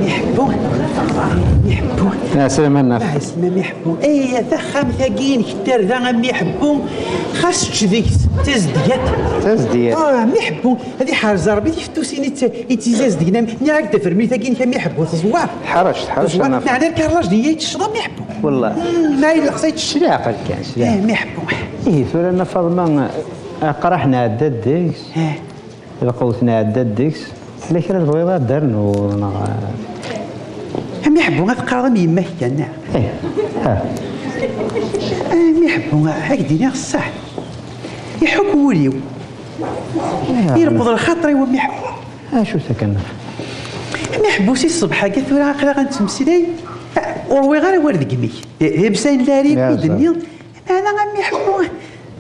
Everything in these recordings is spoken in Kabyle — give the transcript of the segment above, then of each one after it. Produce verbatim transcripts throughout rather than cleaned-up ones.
Miḥbu, Miḥbu. Ɛeslama-nneɣ. Ɛeslama Miḥbu. Ay, taxxamt-agi-inek n tarda a Miḥbu, xas ečč deg-s d tazeddgat. Tazeddgat. Ah, Miḥbu, ad iḥrez Ṛebbi tifettusin i tt-, i tt-izazdgen am-, nniɣ-ak-d tafremlit-agi-inek a Miḥbu, teẓwer. Teḥrec, teḥrec. Teẓwer. Meɛna lkarlac d-iyi yetecceḍ a Miḥbu. Wellah. Hmm, ma yella xas yetecceḍ. S leɛqel kan, s leɛqel. Eh, Miḥbu. Ihi tura Nna Faḍma, aqraḥ nɛedda-d deg-s. Eh. Lqewt nɛedda-d deg-s. Tella kra tebɣiḍ ad d-ternuḍ, neɣ? A Miḥbu, ad teqqareḍ am yemma-k kan, neɣ? Eh, ha. A Miḥbu, ad k-d-iniɣ ṣṣeḥ. Iḥuk wul-iw. Ayɣer? Irbeḍ lxaṭer-iw a Miḥbu. Acu-t akken? A Miḥbu, si ṣṣbeḥ-agi tura aql-aɣ ad nettmeslay. Ur ṛwiɣ ara awal deg imi-k. Imsayen lɛali i d-nniɣ. Meɛna a Miḥbu,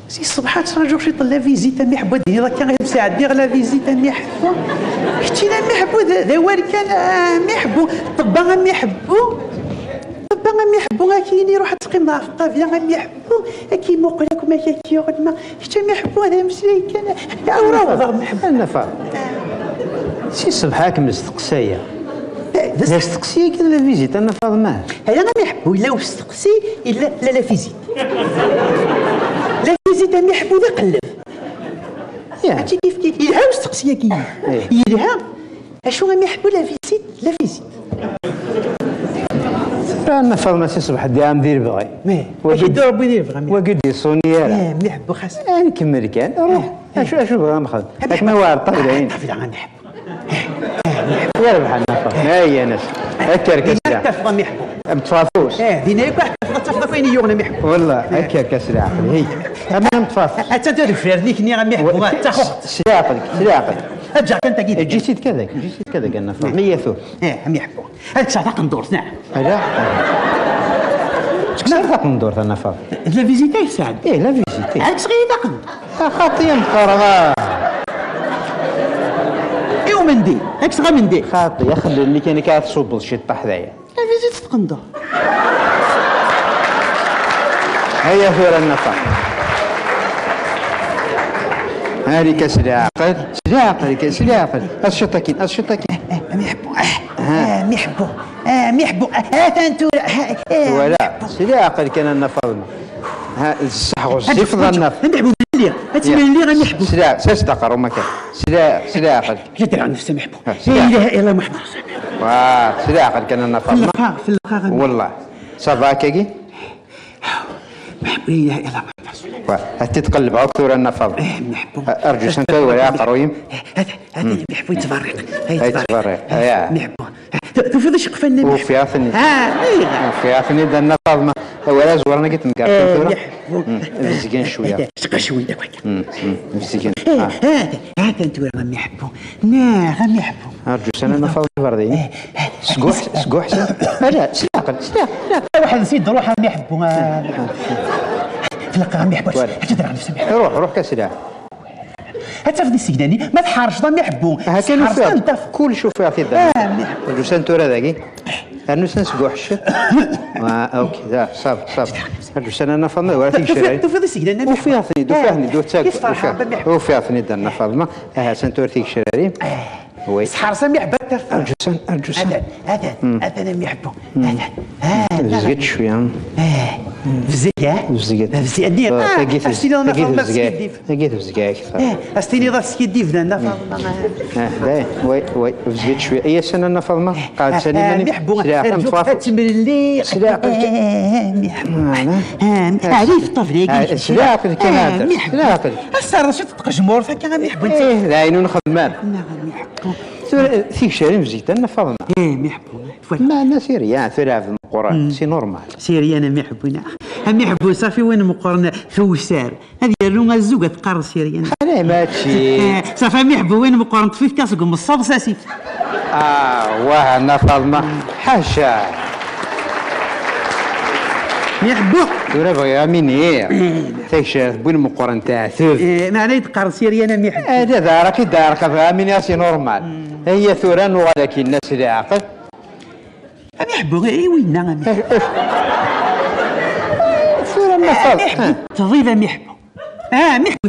si ṣṣbeḥ ad ttṛaǧuɣ ciṭ n la visite a Miḥbu, ad d-tiniḍ akka i m-sɛeddiɣ la visite a Miḥbu. Keččini a Miḥbu, d, d awal kan a Miḥbu, ṭṭebba a Miḥbu, ṭṭebba a Miḥbu, ad k-yini ruḥ ad teqqimeḍ ɣef ṭṭabla a Miḥbu, ad k-imuqel akk ma k-yuɣ lma. Kečč a Miḥbu, d ameslay kan, ur awḍeɣ Miḥbu. Anna Faḍma, si ṣṣbeḥ ad kem-steqsayeɣ. Eh, d asteqsi-agi d la visite a Nna Faḍma. Ala a Miḥbu, yella usteqsi, yella la, la visite. La visite a Miḥbu d aqelleb. Ya. Mačči kif kif. Yelha usteqsi-agi. Eh. Yelha. Acu a Miḥbu la visite? La visite. Tura Nna Faḍma si ṣṣbeḥ d-iɛam di lebɣi. Eh, wagi ad k-iddu Ṛebbi di lebɣi, a Miḥbu. Wagi ur d-yeṣṣuni ara. Eh, Miḥbu xas. Ah, nkemmel kan. Ruḥ. Eh, eh. Acu, acu bɣiɣ ad nexdem? A Miḥbu. Akken ma weɛreḍ ṭṭabla-yin. Ṭṭabla a Miḥbu. Yerbeḥ a Nna Faḍma. Ay, a Nas. Akka rkas. Dinna tafeḍ a Miḥbu. Am tfafus. Eh, dinna yakk ad tafeḍ, ad tafeḍ akk ayen yuɣen a Miḥbu. Wallah, eh, akka rkas leɛqel. Hey, aman am tfafus. Attan ta deffir-ik-nni a Miḥbu, wa-, d taxuxet. S leɛqel-ik, s leɛqel. Eǧǧ kan tagi. Eǧǧ-itt-id kadek, eǧǧ-itt-id kadek a Nna Faḍma. Iya tura. Eh, a Miḥbu. Ad tesɛu taqendurt, neɣ? Ala. Kkes-iyi taqendurt a Nna Faḍma. D la visite ay tesɛam? Eh, la visite. Ad kkseɣ-iyi taqendurt. A xaṭi, am qqareɣ, ah. I umendi? Ad kkseɣ amendi. Xaṭi, axellel-nni kan akka ad tṣubbeḍ ciṭṭaḥ daya. La visite tqendurt. Aya tura a Nna Faḍma. Halik s leɛqel, s leɛqel, s leɛqel. Aciṭ akkin, aciṭ akkin. Eh, eh, a Miḥbu, eh, eh, a Miḥbu. Ah, Miḥbu, ah, atan tura, ah, eh, Voilà, Miḥbu. S leɛqel kan a Nna Faḍma. Ha, d ṣṣeḥ ɣezzifeḍ a Nna Faḍma. A Miḥbu, mlelli, ad tt-mlelliɣ a Miḥbu. S leɛqel, sers-d aqerru-m akka. S leɛ-, s leɛqel. Ǧedreɣ nnefs a Miḥbu. Ha, s leɛqel. La ilaha illa Muḥemmed Rasul. Wa, s leɛqel kan a Nna Faḍma. Felleq-aɣ, felleq-aɣ a Miḥbu. Wallah. Ça va akkagi? Meḥbu, la ilaha illa Muḥemmed Rasul. Wa, ad t-id-qellbeɣ akk tura a Nna Faḍma. Eh, Meḥbu. Arǧu, s anta wala aqerruy-im? Eh, ata, ata, Meḥbu yettberriq. Ay, yettberriq. Yettberriq, ya. Meḥbu. Tu-, tufiḍ iceqfan-nni? Ufiɣ-ten-id. Ah, ayɣer? Ufiɣ-ten-id a Nna Faḍma. Awal azwaren-agi temgerṭin tura. Meḥbu. Mm, bezgen cwiya. Eh, seqqa cwiya akk akka. Mm, mm, bezgen. Eh, ah, atan, atan tura a Meḥbu. Neɣ a Meḥbu. Arǧu s a Nna Faḍma berdayen. Eh, eh, sguḥ, sguḥ, sguḥ. Ala, s leɛqel, s leɛqel, s leɛqel. Waḥed s-id-ruḥ a Meḥbu, ah. Felleq a Meḥbu. Voilà. Ad tedraɣ nnefs a Meḥbu. Ruḥ, ruḥ kan s leɛqel. Ad tafeḍ isegdan-nni, ma tḥerceḍ a Miḥbu. Aha kan ufiɣ-d. Kullec ufiɣ-t-id. Ah, Miḥbu. Arǧu s anta tura dagi. Rnu s-, sguḥ ciṭ. Ah, ok, da, ṣab, ṣab. Arǧu s a Nna Faḍma, wala tigecrar. Tufiḍ, tufiḍ isegdan-nni a Miḥbu? Ufiɣ-ten-id, ufiɣ-ten-id, ur ttagad, ufiɣ. Kif ferḥeɣ a Miḥbu. Ufiɣ-ten-id a Nna Faḍma. Aha, s anta tura tigecrar-im. Oui. Sḥerṣ a Miḥbu ad tafeḍ. Arǧu s-, arǧu s-. Atan, atan, atan a Miḥbu. Atan. Ah, bezget cwiya. Eh, bezget, eh? Bezget. Bezget. Ah, tagi tebzeg-, tagi tebzeg-, tagi tebzeg akter. Eh, as-tiniḍ askiddib d Nna Faḍma. Ah, da, oui, oui, bezget cwiya. Ay, a Nna Faḍma, qɛed sani mani. Miḥbu, s leɛqel, arǧu, ad temlelli. S leɛqel. Eh, Miḥbu. Voilà. Ah, ɛli ṭṭabla-agi. Ah, s leɛqel kan, ah, Miḥbu. S leɛqel. As-terreṣ tqejmurt akka a Miḥbu. Eh, d ayen ur nxeddem ara. Neɣ a Miḥbu. Tura, tigecrar-im bezgent a Nna Faḍma. Eh, Miḥbu. Voilà. Meɛna c'est rien, tura d meqqran, c'est normal. C'est rien a Miḥbu, neɣ? A Miḥbu, ṣafi win meqqren tewser. Ad yernu azug ad teqqareḍ c'est rien. Ala, mačči. Eh, ṣafi a Miḥbu, win meqqren ṭṭef-it kan seg umeṣṣaḍ s asif. Ah, wah, a Nna Faḍma. Ḥaca. Miḥbu. Tura bɣiɣ ad m-iniɣ. Eh. Tagecrar n win meqqren teɛteb. Eh, meɛna i d-teqqareḍ c'est rien a Miḥbu. Ala, d aɛraq i d aɛraq, bɣiɣ ad m-iniɣ c'est normal. Aya tura nuɣal akkin s leɛqel. A Miḥbu, i winna a Miḥbu. Tura ma a Miḥbu, tḍil a Miḥbu. A Miḥbu,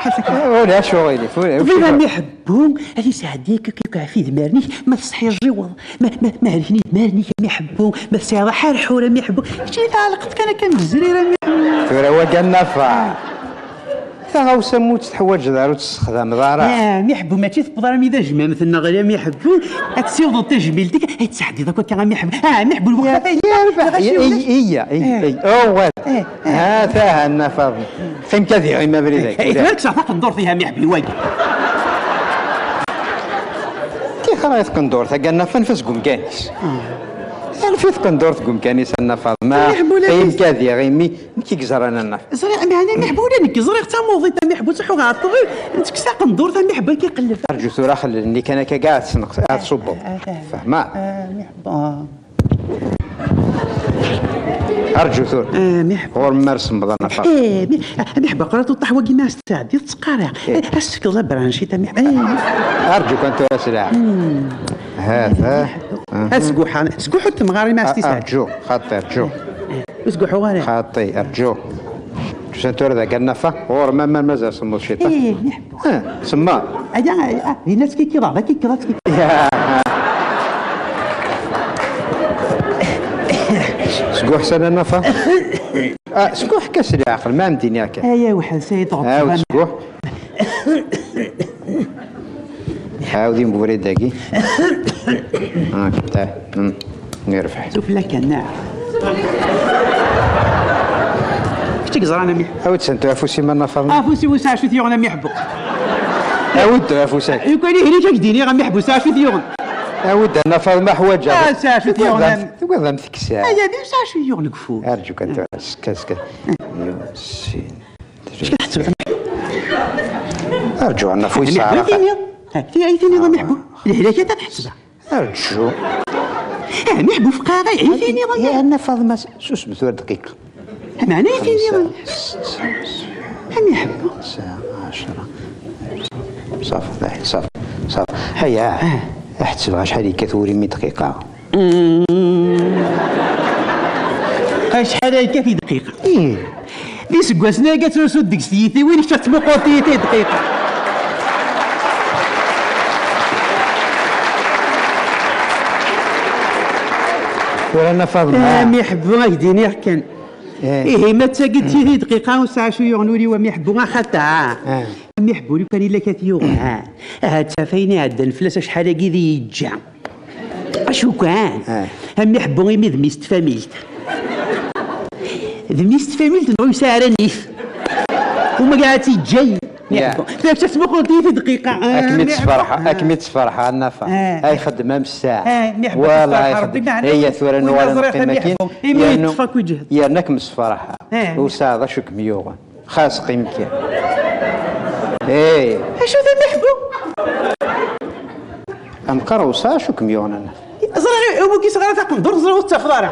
Ulac uɣilif, ula-, ulac. Tebɣiḍ a mi ḥebbu ad isɛeddi akka, akka ɣef idmaren-ik, ma tesḥiẓiweḍ, ma, ma, ma helken idmaren-ik a mi ḥebbu, ma tesɛiḍ aḥerḥur a mi ḥebbu. Keččini tɛelqeḍ kan akka am zzrir a mi ḥebbu. Tura wagi a Nna Faḍma. Taɣawsa mu tt-teḥwaǧeḍ ara ur tt-tessexdameḍ ara. Ah, mi ḥebbu, mačči tewweḍ armi d ajmamt-nneɣ a mi ḥebbu, ad tessiwḍeḍ tajmilt-ik, ad tesɛeddiḍ akk akka a mi ḥebbu. Ah, mi ḥebbu, lweqt ata, yerbeḥ, iyya, iyya, iyya, iyya. Oh, what? Ha-t-a a Nna Faḍma. Qqim kan diɣ imi abrid-agi. Eh, tura kkseɣ taqendurt ihi a mi ḥebbu wagi. Tixer ay tqendurt-agi a Nna Faḍma, anef-as deg umkan-is. Anef i tqendurt deg umkan-is a Nna Faḍma. Qqim kan diɣ imi nekk i yeẓran a Nna Faḍma. Ẓriɣ, meɛna a mi ḥebbu ula nekk ẓriɣ d tamuḍint a mi ḥebbu, ttruḥuɣ ɣer ṭṭbib, nettekkes taqendurt a mi ḥebbu akka iqelleb. Rǧu tura xellel-nni kan akka, akka ad tesneq, ad tṣubbeḍ. Fehmeḍ? A mi ḥebbu. Rǧu tura. A mi ḥebbu. Ɣur-m ma resmeḍ a Nna Faḍma. Eh, mi, a mi ḥebbu, aql-aɣ tuṭṭaḥ wagi ma as-tɛeddiḍ ttqariɣ. Eh, as-tefkeḍ la branchite a mi ḥebbu. Eh. Rǧu kan tura s leɛqel. Ha-t-a. Ad sguḥeɣ, sguḥ ur temɣar i ma as-tisɛeddiḍ. Rǧu, xaṭi, rǧu. Ur sguḥuɣ ara. Xaṭi, rǧu. Tusa tura dagi a Nna Faḍma, ɣur-m ama mazal semmeḍ ciṭ. Eh, mi ḥebbu. Ah, semma. Aya, ah, dinna tkikiḍ, da kikiḍ, tkikiḍ. Sguḥ s a Nna Faḍma. Ah, sguḥ kan s leɛqel, ma am-d-iniɣ kan. Aya, weḥd Saɛid Ɛawed sguḥ. Ɛawed imburi dagi. Ah, kta. Hmm. Yerbeḥ. Sufella kan, naɣ? Kečč i yeẓran a mi ḥebbu. Awi-d santu afus-im a Nna Faḍma. Afus-iw ur sɛacu t-yuɣen a mi ḥebbu. Awi-d afus-ak. Lukan ihi nekk ad k-d-iniɣ a mi ḥebbu, ur sɛacu t-yuɣen. Awi-d a Nna Faḍma ḥwaǧeɣ. Ah, ur sɛacu t-yuɣen a mi. Tugiḍ am teksa. Aya di ur sɛacu t-yuɣen deg ufus. Arǧu kan tura, ska, ska. Yiwen, sin. Acu tḥettbeḍ? Arǧu a Nna Faḍma. Ur yesɛi ara. Tiniḍ. Ha, ti-, ay tiniḍ a mi ḥebbu. Lehlak ad tḥettbeḍ. Arǧu. Eh, mi ḥebbu fqaɣ, ay tiniḍ a mi. Ya a Nna Faḍma, susem tura dqiqa. Meɛna ay tiniḍ. A mi ḥebbu. Sɛa, ɛecra. Ṣafi, daḥi, ṣafi, ṣafi. Haya, ḥettbeɣ acḥal yekkat wul-im i dqiqa. Mm. Acḥal ay yekkat i dqiqa? Ih. D iseggasen-agi ad trusuḍ deg-s tiyitiwin, kečč ad tmuqquḍ tiyita i dqiqa. Tura a Nna Faḍma. A mi ḥebbu, ad k-d-iniɣ kan. Eh. Ihi, ma d tagi d tiyita i dqiqa, ur sɛi acu yuɣen ul-iw a mi ḥebbu, axaṭer. Eh. A mi ḥebbu, lukan illa kat yuɣen. Ahat taf ayen iɛeddan fell-as acḥal-agi d yeǧǧa. Acu kan? Ah. A mi ḥebbu imi d mmi-s n tfamilt. D mmi-s n tfamilt neɣ ur yesɛi ara nnif. Uma qɛad yeǧǧa-yi. Ya. Tura kečč ad tmuqleḍ-iyi fi dqiqa. Ah, a mi ḥebbu. Ad kem-id-sferḥeɣ, ad kem-id-sferḥeɣ a Nna Faḍma. Ah. Ay xeddem am ssaɛa. Ah, mi ḥebbu. Wala tferḥeḍ ay Rebbi, xeddem. Meɛna aya tura win nwala iẓra neqqim a mi akkin. Ḥebbu. Imi yeṭṭef akk iǧhed. Yerna ad kem-sferḥeɣ. Ah. Ur sɛiɣ d acu kem-yuɣen. Xas qqim kan. Eh. Acu d a mi ḥebbu? Amqar usa acu kem-yuɣen a Nna. Ẓriɣ i wagi sɣar taqendurt, ẓriɣ ur tt-tafeḍ ara.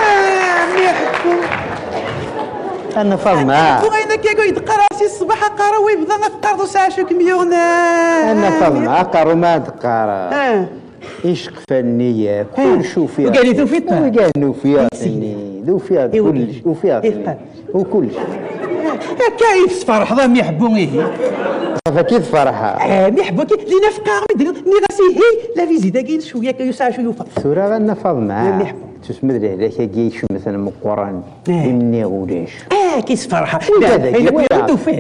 A mi ḥebbu. A Nna Faḍma. Ḥebbu ayen akka i d-qqareɣ si ṣṣbeḥ, aqerru yebda ad teqqareḍ ur sɛi acu kem-yuɣen. A Nna Faḍma, aqerru ma d-qqareɣ. Ah. Iceqfan-nni yakk, eh, kullec ufiɣ. Wigad i tufiḍ? Wigad ufiɣ-ten-id, ufiɣ-d kullec, ufiɣ-ten-id. U kullec. Akka i tesferḥeḍ a mi ḥebbu ihi. Ṣafi akka i tferḥeḍ. Eh, mi ḥebbu akka, lina fqaɣ mi d-nniɣ, nniɣ-as ihi, la visite-agi, cwiya akka, yusa acu yufa. Tura a Nna Faḍma, eh, mi ḥebbu. Tusma d lehlak-agi ikecmen meqqren, eh, imni ulac. Eh, akka i tesferḥeḍ. Wigad-agi,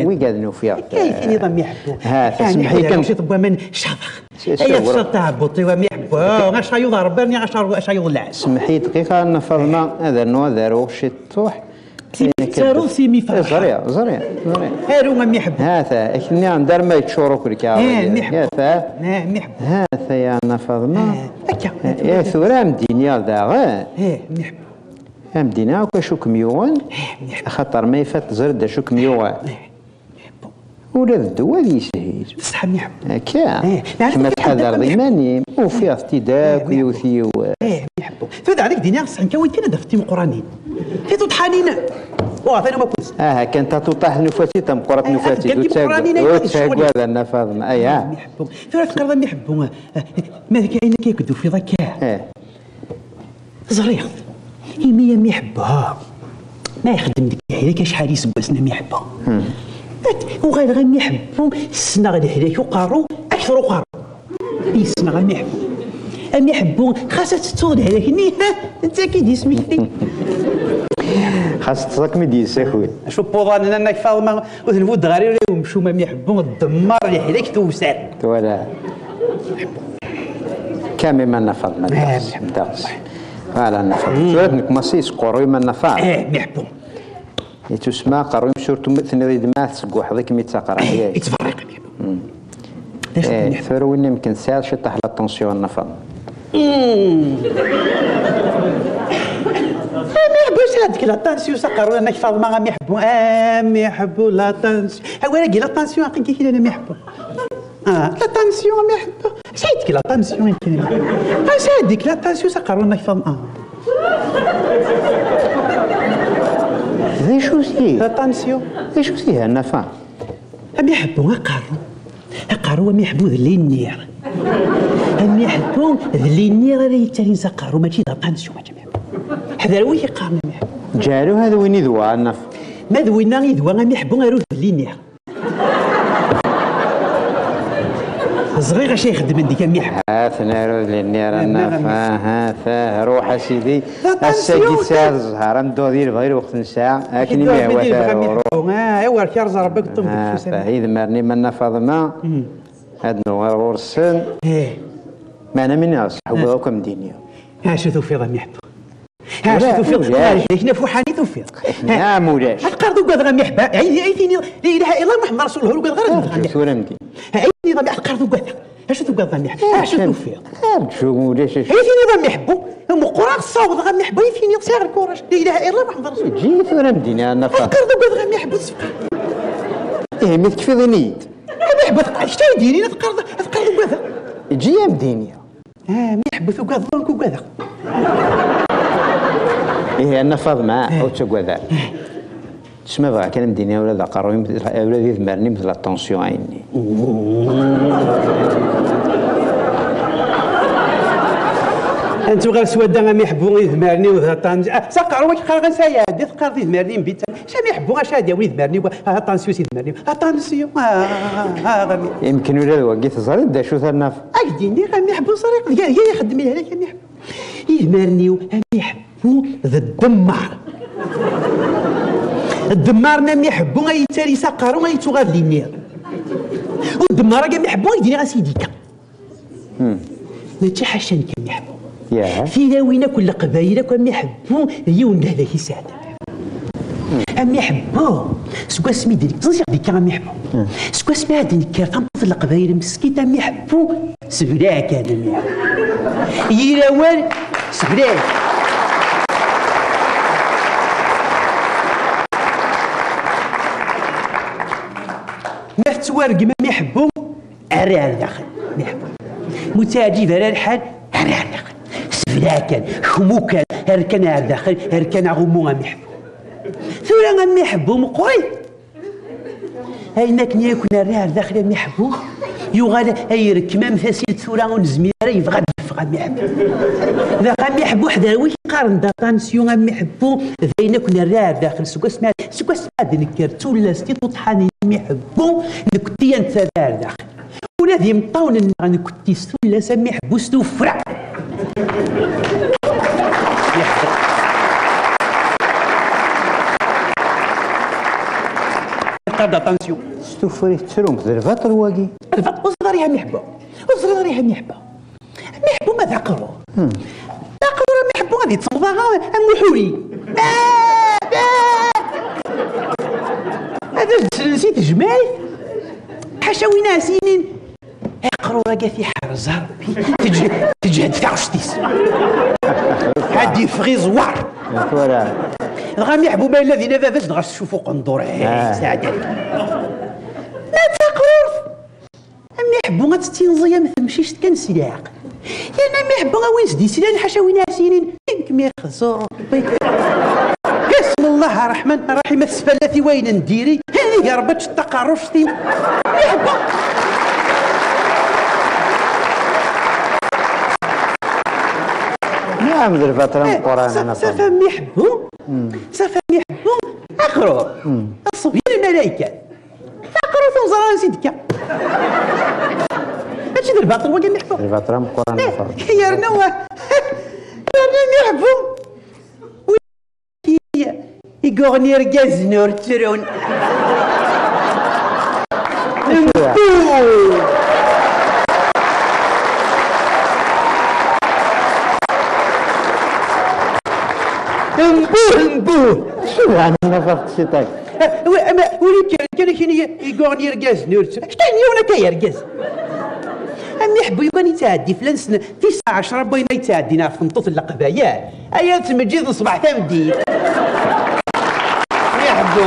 wigad nufiɣ. Akka i tiniḍ a mi ḥebbu. Ha, tasmeḥ-ik. Acu tewwa man caḍeɣ. Ay, tecfiḍ taɛebbuḍt-iw a mi ḥebbu. Acu yuḍ Rebbi, acu, acu yuḍ lɛali. Semmeḥ-iyi dqiqa a Nna Faḍma, ad rnuɣ ad aruɣ ciṭuḥ. Simi tettaruḍ, simi ferḥeɣ. Ẓriɣ, ẓriɣ, ẓriɣ. Aru a mi ḥebbu. Ha-t-a, ak-nniɣ-d arma yeččur akk lkaɣeḍ. Eh, mi ḥebbu. Ha-t-a. Eh, mi ḥebbu. Ha-t-a ya Nna Faḍma. Eh, akka. Eh, tura a m-d-iniɣ daɣen. Eh, mi ḥebbu. A m-d-iniɣ akk acu kem-yuɣen. Eh, mi ḥebbu. Axaṭer ma ifat teẓriḍ d acu kem-yuɣen. Eh. Ula d ddwa ad yeshil. Ṣṣeḥ a mi ḥebbu. Akka. Eh, kemm ad tḥadreḍ iman-im. Ufiɣ-t-id akk yiwet yiwet. Eh, mi ḥebbu. Tura daɣen ad k-d-iniɣ ṣṣeḥ, nekk awi kan ad d-tafeḍ timeqqranin. Tiṭuṭḥanin. Uɣeɣ tanu ma kunes. Aha, kan taṭuṭaḥt nufa-tt-id, tameqqrant nufa-tt-id. Ur ttaggad a Nna Faḍma. Aya. Mi ḥebbu. Tura teqqareḍ a mi ḥebbu. Eh, ma d ayen akka i k-d-tufiḍ akka. Eh. Ẓriɣ-t. Imi a mi ḥebba, ma ixeddem deg lehlak acḥal iseggasen a mi ḥebba. Uɣaleɣ a mi ḥebbu, ssneɣ lehlak uqerru akter uqerru. Yessneɣ a mi ḥebbu. A mi ḥebbu, xas ad tettuḍ lehlak-nni, d taki d-ismekti. Xas tettuḍ akken i d-yessakul. Acu n wuḍan-nni a Nna Faḍma, ur ten-buddeɣ ara i umcum a mi ḥebbu, ddemmar lehlak tewser. Twala. Kami ma Nna Faḍma, ddeɣs, ddeɣs. Voilà, Nna Faḍma. Tura nekk masi yesqurruy ma Nna Faḍma. Eh, mi ḥebbu. Yettusma aqerruy-im, surtout ma tenniḍ-iyi-d ma tessegguḥeḍ-ikem i ttaqraḥ, yak? Yettberriq, a mi ḥebbu. D acu Eh, tenniḍ? Tura win yemken tesɛiḍ ciṭṭaḥ la tension, Nna Faḍma. A mi ḥebbu, sɛiɣ deg la tension s aqerruy, a Nna Faḍma, a mi ḥebbu, a mi ḥebbu, la tension. Awal-agi, la tension, aqi-k kra, a mi ḥebbu. Ah, la tension, a mi ḥebbu. Sɛiɣ deg la tension, a mi ḥebbu. Ah, sɛiɣ deg la tension s aqerruy, a Nna Faḍma. Ah. D acu-t-i? La tension. D acu-t-i, a Nna Faḍma? A mi ḥebbu, aqerru. Aqerru a mi ḥebbu d linnier. A mi ḥebbu d linnier ara yettalin s aqerru, mačči d aṭansyu, mačči a mi ḥebbu. Ḥder wi k-iqqaren a mi ḥebbu. Ǧaɛlu hada win i d wa, a Nna Faḍma. Ma d winna i d wa a mi ḥebbu, aru d linnier. Ẓriɣ acu ixeddmen deg a mi ḥebbu. Ha-ten aru d linnier a Nna Faḍma, ha-ta, ruḥ a sidi. Ass-agi tesɛiḍ zzher, ad neddu di lebɣi lweqt nesɛa, akken imi ihwa taruṛu. Ah, awer k-yerẓ Rebbi deg ṭṭum deg ufus. Idmaren-im a Nna Faḍma, ad nuɣal ɣur-sen. Meɛna mi nniɣ seḥwiḍ akk amdini. Acu tufiḍ a mi ḥebbu? Acu tufiḍ? Ulac. Ulac, d akken afuḥan i tufiḍ. Naɛam ulac. Ad teqqareḍ ugadeɣ a mi ḥebbu. Ay, ay tiniḍ, la ilaha illallah Muḥemmed Rasulullah, ur ugadeɣ ara. Tura amdini. Ay tiniḍ a mi ḥebbu, ad teqqareḍ ugadeɣ. Acu tugadeḍ a mi ḥebbu? Acu tufiḍ? Arǧu, ulac acu. Ay tiniḍ a mi ḥebbu, meqqreɣ, ssawḍeɣ a mi ḥebbu, ay tiniḍ sɛiɣ lkuṛaj. La ilaha illallah Muḥemmed Rasulullah. Eǧǧ-iyi tura amdini a Nna Faḍma. Ad teqqareḍ ugadeɣ a mi ḥebbu, tfeqɛeḍ. Ihi mi tekfiḍ ini-yi-d. A mi ḥebbu, ad teqqareḍ, ad teqqareḍ ugadeɣ. Eǧǧ-iyi amdini. Ah, mi ḥebbu tugadeḍ, donc ugadeɣ. Ihi a Nna Faḍma, ur ttagad ara. Tesma bɣiɣ kan amdini ula d aqerruy-im, ula d idmaren-im d la tension, ayenni. Ad nettuɣal s wadda a mi ḥebbu, idmaren-iw d la tension. Ah, s aqerru-k qqareɣ-as ay ɛeddi, teqqareḍ idmaren-im bittan. Sami ḥebbu acu ad yawi idmaren-iw, ah, aṭansyu s idmaren-iw, aṭansyu, ah, ah, ah, ah, ah. Imken ula d wagi teẓriḍ d acu-t a Nna Faḍma. Ak-d-iniɣ a mi ḥebbu ẓriɣ, ya, ya ixeddem lehlak a mi ḥebbu. Idmaren-iw a mi ḥebbu d ddemmar. Ddemmar n a mi ḥebbu ay yettali s aqerru ay yettuɣal d inniḍ. U ddemmar-agi a mi ḥebbu ay d-iniɣ a sidi kan. Mačči ḥaca nekk a mi ḥebbu. Yah. Tilawin akk n leqbayel akk a mi ḥebbu d yiwen n lehlak i sɛan. A mi ḥebbu, seg wasmi d-, ẓriɣ dikka a mi ḥebbu. Seg wasmi ad d-nekker tameṭṭut n leqbayel meskint a mi ḥebbu, sebleɛ kan a mi ḥebbu. Yir awal, sebleɛ. Ma tettwargem a mi ḥebbu, Err ar daxel, miḥbu. Ma ur tt-iɛǧib ara lḥal, err ar daxel. Sebleɛ kan, kmu kan, err kan ar daxel, err kan aɣummu a miḥbu. Tura a miḥbu meqqrit. Ayen akken i ken-err ar daxel a miḥbu, yuɣal ay rekmam tasilt tura ur nezmir ara, yebɣa ad yeffeɣ a miḥbu. Daɣ a miḥbu ḥder wi qqaren d aṭansyu a miḥbu, d ayen akken err ar daxel. Seg wasmi, seg wasmi ad d-nekker d tullas tiṭuṭḥanin a miḥbu, nekkenti ad nettarra ar daxel. Ula d imeṭṭawen-nneɣ nekkenti s tullas a miḥbu s tuffra. Qad attention. S tuffra i tettrum, d lbaṭel wagi. Lbaṭel, ur teẓriḍ ara a miḥbu. Ur teẓriḍ ara a miḥbu. Miḥbu ma d aqerru. D aqerru a miḥbu ad yettmeḍ aɣa am uḥuri. Ad as-d-slen si tejmaɛt. Ḥaca win as-yinin, aqerru-agi ad t-iḥrez Rebbi. Teǧ-, teǧhed taɣect-is. Ad d-yeffeɣ iẓwar. Tura. Dɣa miḥbu ma yella dinna baba-s dɣa s-tcuf uqendur. Eh, sɛedda. Ma d taqrurt. A miḥbu ad tettinẓi am temcict kan si leɛqel. Yerna a miḥbu a win s-d-yeslan ḥaca win ara s-yinin, nekk mi xẓu Rebbi. Bismillah ṛṛeḥman ṛṛaḥim, a tesfallat i wayen n diri, iga Rebbi ad tečč taqerruct-im. Miḥbu. Ma Am d lbaṭel ameqqran, a Nna Faḍma. Safa mi ḥebbu, safa mi ḥebbu, aqrur. Aṣebyan lmalaykat. Aqrur ur neẓri ansi d-tekka. Mačči d lbaṭel wagi mi ḥebbu. D lbaṭel ameqqran, a Nna Faḍma. Yerna wa, yerna mi ḥebbu. I yuɣen irgazen ur ttrun. Mbuh! Mbuh, mbuh! Acu d ɛni nafaq tsiṭak? Wi, ama, ur yekker kan akini i yuɣen irgazen ur ttrun. Ktan yiwen akka yergaz. Am iḥebbu yukan yettɛeddi fell-asen tis ɛecra n wayen ay yettɛeddin ɣef tmeṭṭut n leqbayel. Aya d tmeǧǧit n ṣṣbeḥ tameddit. Iḥebbu.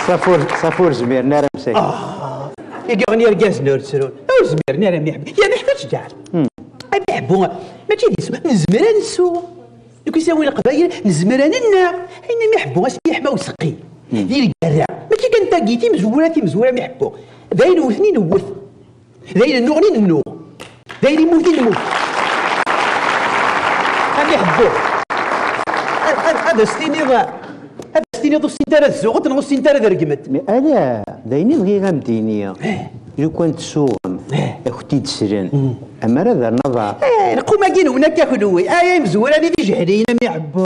Safur, safur zmiren ara msay. Ah, i yuɣen irgazen ur ttrun. Ur zmiren ara mi ḥebbu. Ya mi ḥebbu tǧeɛl. Am iḥebbu, mačči d isu. Nezmer ad nsu. Deg isawi n leqbayel, nezmer ad nennaɣ. Ayen mi ḥebbu, asmi yeḥma useqqi. Di lgerra. Mačči kan tagi, timezwura, timezwura mi ḥebbu. D ayen wten i newwet. D ayen nnuɣen i nennuɣ. D ayen immuten i nemmut. Am iḥebbu. Ad, ad, ad as-tiniḍ, ad as-tiniḍ ur ssint ara ad zzuɣent neɣ ur ssint ara ad regment. Mais ala, d ayen i bɣiɣ ad m-d-iniɣ. Lukan tsuɣem, eh, ak-t-id-slen. Amar ad rren aḍar. Eh, lqum-agi-nwen akka kenwi. Ay, imezwura-nni d ijehliyen, am iḥebbu.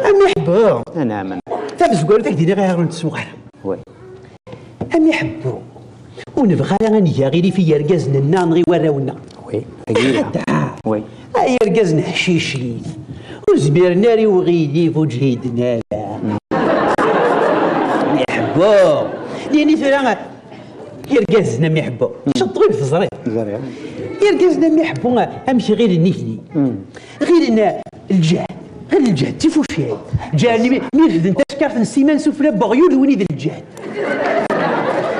Am iḥebbu. Anɛam. Tamezwarut ad k-d-iniɣ ayɣer ur nettsuɣ ara. Oui. Am iḥebbu, ur nebɣi ara ad neg aɣilif i yergazen-nneɣ neɣ i warraw-nneɣ. Oui, agi. Xaṭer, oui, ay irgazen ḥcicit, ur zmiren ara i uɣilif, ur ǧhiden ara. Am iḥebbu, nini tura irgazen am iḥebbu. Ceṭṭeb teẓriḍ. Ẓriɣ. Irgazen am iḥebbu, amek ɣilen nitni? Ɣilen lǧehd, ɣilen lǧehd d tifucay. Ǧehd mi, mi refden tackart n ssiman sufella n weɣyul, win i d lǧehd.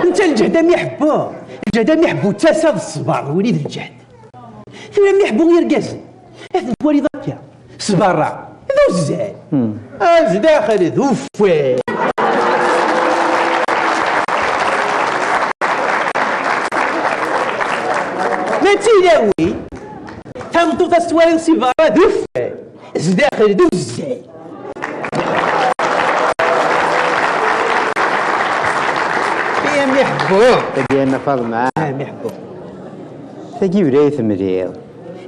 Netta lǧehd am iḥebbu, lǧehd am iḥebbu d tasa d ṣṣber, win i d lǧehd. Tura am iḥebbu irgazen, ad ten-twaliḍ akka, s berra, d uzzal. A zdaxel d uffay. Ma d tilawin, tameṭṭut ad s-twaliḍ si berra d uffay, zdaxel d uzzay. Ay, a mi ḥebbu. Tagi a Nna Faḍma. A mi ḥebbu. Tagi ula i temliḍ.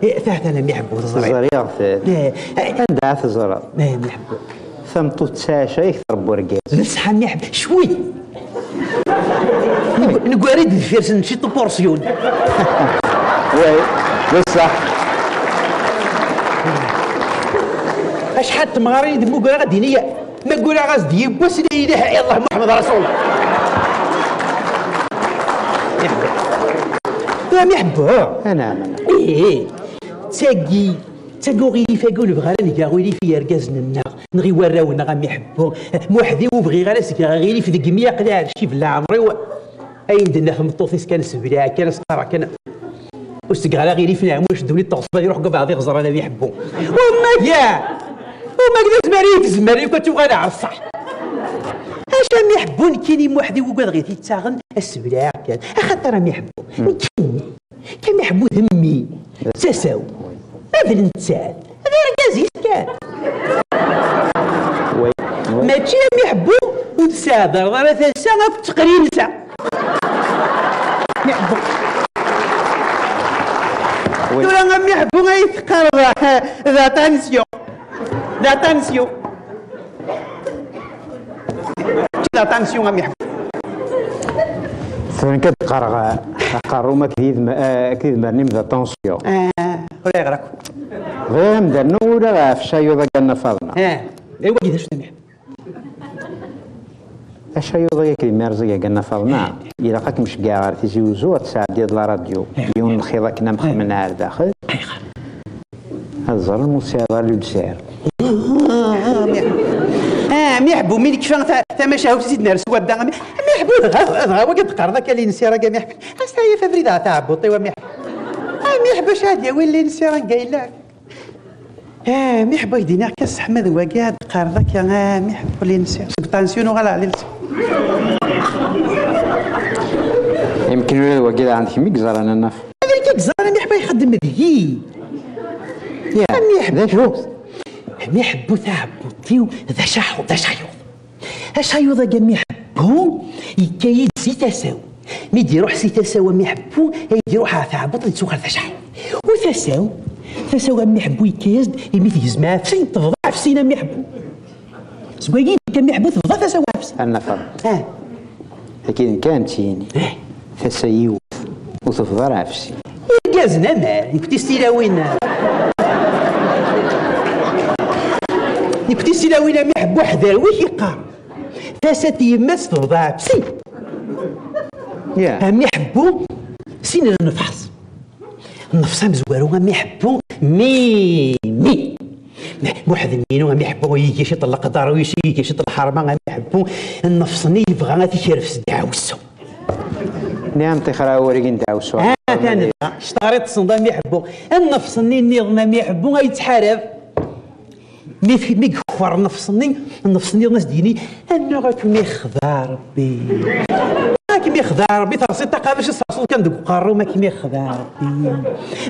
Eh, tahtana mi ḥebbu, teẓriḍ. Ẓriɣ-t. Eh, eh. Anda ara teẓreḍ? Eh, mi ḥebbu. Tameṭṭut d taɛaca i k-trebbu argaz. D ṣṣeḥ a mi ḥebbu. Cwi. Neg-, neggar-d deffir-sen ciṭ upuṛsyun. Oui, d ṣṣeḥ. Acḥal n temɣarin i d-mmugreɣ ad d-ini, ma ggulaɣ-as-d yiwwas la ilaha illallah Muḥemmed Rasul. Tura mi ḥebbu. Anɛam, anɛam. Ih, ih. Tagi, tagi uɣilif-agi ur nebɣi ara neg aɣilif i yergazen-nneɣ neɣ i warraw-nneɣ a mi ḥebbu. Muḥdi ur bɣiɣ ara s-geɣ aɣilif deg mi aql-i ɛerciv n leɛmer-iw. Ayen d-tenna tmeṭṭut-is kan, sebleɛ kan, as-qqareɣ kan. Ur s-ttgeɣ ara aɣilif n ɛemmuc ddunit teɣṣeb ad iruḥ deg ubeɛḍ iɣeẓran a mi ḥebbu. Umag, umag d azmar i tezmer yukan tuɣal ar ṣṣeḥ. Acu a mi ḥebbu nekkini Muḥdi ugadeɣ i t-ittaɣen, as-sebleɛ kan. Axaṭer a mi ḥebbu. Nekkini. Kan iḥebbu d mmi, d tasa-w. Ma d nettat, d argaz-is kan. Oui, oui. Mačči am iḥebbu ur tesɛedreḍ ara tasa akk d teqrinsa. Mi ḥebbu. Oui. Tura am iḥebbu ay teqqareḍ d attention. D attention. D attention a mi ḥebbu. Tura nekk ad qqareɣ, eh, aqerru-m akked yidm-, eh, akked idmaren-im d attention. Eh, ur yeɣra akk. Bɣiɣ ad m-d-rnuɣ ula ɣef cayuḍ-agi a Nna Faḍma. Eh, i wagi d acu a mi ḥebbu? Acayuḍ-agi akked imirẓig-agi a Nna Faḍma, ilaq ad kem-ceggɛeɣ ɣer Tizi Uzzu, ad tesɛeddiḍ la radio. Yiwen n lxiḍ akken am xemmen ar daxel. Ayɣer? Ad ẓren ur tesɛiḍ ara lulsir. Ah, mi ḥebbu, mi nekfa ta-, tamacahut i d-ners wadda, mi, mi ḥebbu, dɣa, dɣa wagi d-qqareḍ akka linsir-agi, mi ḥebbu. As-taɛyaf abrid ɣer tɛebbuḍt-iw, a mi ḥebbu. Ah, mi ḥebbu, acu ad yawi linsir anga yella? Ah, mi ḥebbu, ak-d-iniɣ kan sseḥma d wagi ad d-qqareḍ akka, ah, mi ḥebbu, linsir. Seg ṭansyu nuɣal ɣer linsir. Yemken ula d wagi daɣen d kemm i yeẓran, a Nna Faḍma. Ẓer a mi ḥebbu ixeddem deg-i. Ya, a mi ḥebbu. D acu? A mi ḥebbu taɛebbuḍt-iw d acaḥuḍ, d acaḥuḍ. Acaḥuḍ-agi a mi ḥebbu yekka-yi-d si tasa-w. Mi d-iruḥ si tasa-w a mi ḥebbu, ay d-iruḥ ɣer taɛebbuḍt ad ittuɣal d acaḥuḍ. U tasa-w, tasa-w a mi ḥebbu yekka-yas-d imi tegzem ɛefsin, tebḍa ɛefsin a mi ḥebbu. Seg wagi kan mi ḥbu tebḍa tasa-w ɛefsin. Arna Faḍma. Ah. Akken kan ttini. Eh. Tasa yiwet ur tebḍa ara ɛefsin. Irgazen aman, nekk tistilawin. Nekk tistilawin a mi ḥbu ḥder wi k-iqqar. Tasa n yemma-s tebḍa ɛefsin. Ya. A mi ḥbu sin n nnefḥas. Nnefṣ amezwaru a mi ḥebbu, mi, mi. Muḥ d minu a mi ḥebbu, yigi ciṭ n leqder, u yigi ciṭ n lḥerma a mi ḥebbu. Nnefṣ-nni yebɣa ad t-ikref s ddeɛwessu. Niɛam tixra wergin ddeɛwessu. Ha, atan da, s teɣri tessneḍ a mi ḥebbu. Nnefṣ-nni nniḍen a mi ḥebbu, a yettḥarab. Mi t-, mi yekfer nnefṣ-nni, nnefṣ-nniḍen a s-d-yini, annaɣ ad kem-ixdeɛ Rebbi. Ad kem-ixdeɛ Rebbi, terṣiḍ taqabact, ad terṣuḍ kan deg uqerru-m, ad kem-ixdeɛ Rebbi.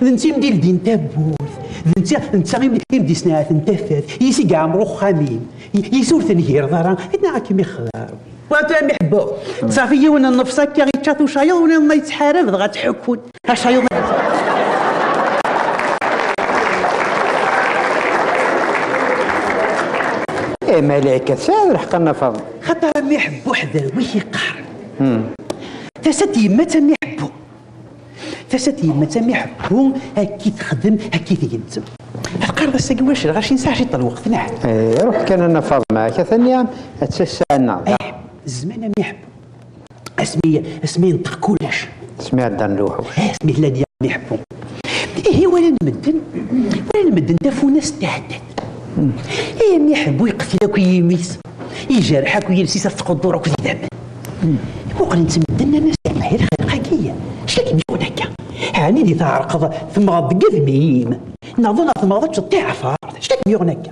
D netta i m-d-ildin tawwurt, d netta, d netta i m-, i m-d-isneɛten tafat, yis i yeɛmer uxxam-im, y-, yis ur tengiriḍ ara, annaɣ ad kem-ixdeɛ Rebbi. Wa tura mi ḥebbu, ttaf yiwen n nnefṣ akka, yečča tucayeḍ, u niḍen a yettḥarab, dɣa ttḥukkun. Acayeḍ. Eh, malika, tesɛiḍ lḥeqq a Nna Faḍma. Xaṭer a mi ḥebbu ḥder wi k-iqqar. Hmm. Tasa n yemma-tt a mi ḥebbu. Tasa n yemma-tt a mi ḥebbu, akka i texdem, akka i tgezzem. Teqqareḍ ass-agi ulac lɣaci, nesɛa ciṭ n lweqt, neɣ? Eh, ruḥ kan a Nna Faḍma, akka tani, ad tasa-nneɣ. Eh, zzman a mi ḥebbu. Asmi, asmi yenṭeq kullec. Asmi ɛeddan lewḥuc. Eh, asmi tella nniya mi ḥebbu. Ihi walan medden, walan medden tafunast tɛeddan. Ihi mi ḥebbu yeqtel akk yimi-s, ijerreḥ akk yiles-is ɣef tqudur akked idammen. Muqlen-tt medden nnan-as, "Ihi lxelq-agi, acu akken yuɣen akka? Ɛni di tɛerqeḍ temmɣeḍ deg udem-im? Neɣ d neɣ temmɣeḍ ad teččeḍ tiɛfart, acu akken yuɣen akka?"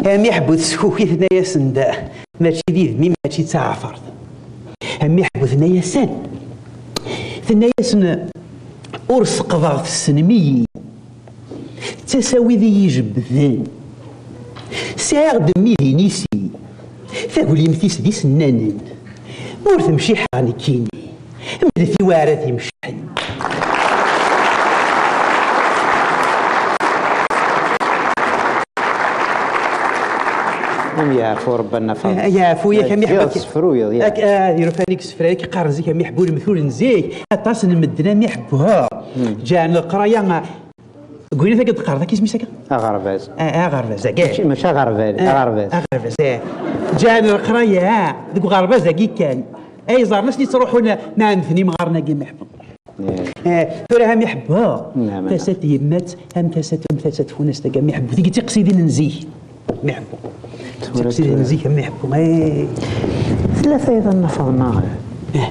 A mi ḥebbu teskuki tenna-yasen-d, "Mačči d idem-im, mačči d taɛfart." A mi ḥebbu tenna-yasen, tenna-yasen, "Ur seqḍeɣ tessnem-iyi. D tasa wid i yi-jebbden. Sɛiɣ-d mmi d inisi. Taglimt-is d isennanen. Ma ur temciḥeɣ nekkini, mlet i waɛrat imecḥen." Am yeɛfu Rebbi a Nna Faḍma. Yeɛfu yak a mi ḥebbu. Ad sefruyeḍ, ya. Ad irufan i yesefra, yak qqaren zik a mi ḥebbu lemtul n zik. Aṭas n medden a mi ḥebbu, ha. Ǧeɛlen leqraya, Gwina tagi d-teqqareḍ, akka isem-is akka? Aɣerbaz. A-, aɣerbaz, akka. Mačči, mačči aɣerbal, a-, aɣerbaz. Aɣerbaz, eh. Ǧeɛlen leqraya deg uɣerbaz-agi kan. Ay ẓerren ass-nni ttruḥun ma ɛemmten imɣaren-agi mi ḥebbu. Eh. Eh, tura ha mi ḥebbu. Naɛam. Tasa n yemma-tt, am tasa n, am tasa n tfunast-agi mi ḥebbu. Tigi d tiqsidin n zik. Mi ḥebbu. Tura tiqsidin n zik, mi ḥebbu. Eh. Tella tayeḍ a Nna Faḍma. Eh.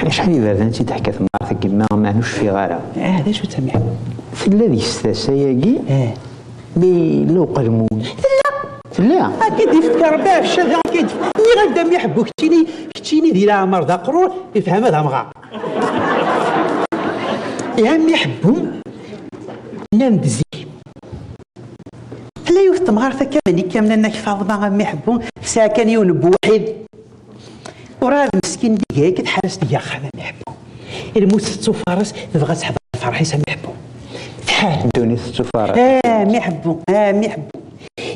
Acḥal iberdan i tt-id-teḥka temɣart n yemma, meɛna ur cfiɣ ara. Ah, d acu-tt a mi ḥebbu? Tella deg-s tasa-agi, eh, mi yella uqelmun. Tella. Tella. Akka i d-ifka Rebbi ɣef ccada, akka i d-, nniɣ-ak-d a mi ḥebbu, keččini, keččini di leɛmer d aqrur, ifhem ad amɣar. Ihi a mi ḥebbu, nnan-d zik. Tella yiwet temɣart akka, mani kamna nnak Faḍma a mi ḥebbu, tesɛa kan yiwen n buḥid. Urɛad meskin d igay, tḥar-as tga axxam a mi ḥebbu. Lmut tettufaṛes, tebɣa ad teḥḍer lferḥ-is a mi ḥebbu. Tḥar. Ddunit tettufaṛes. A mi ḥebbu, a mi ḥebbu.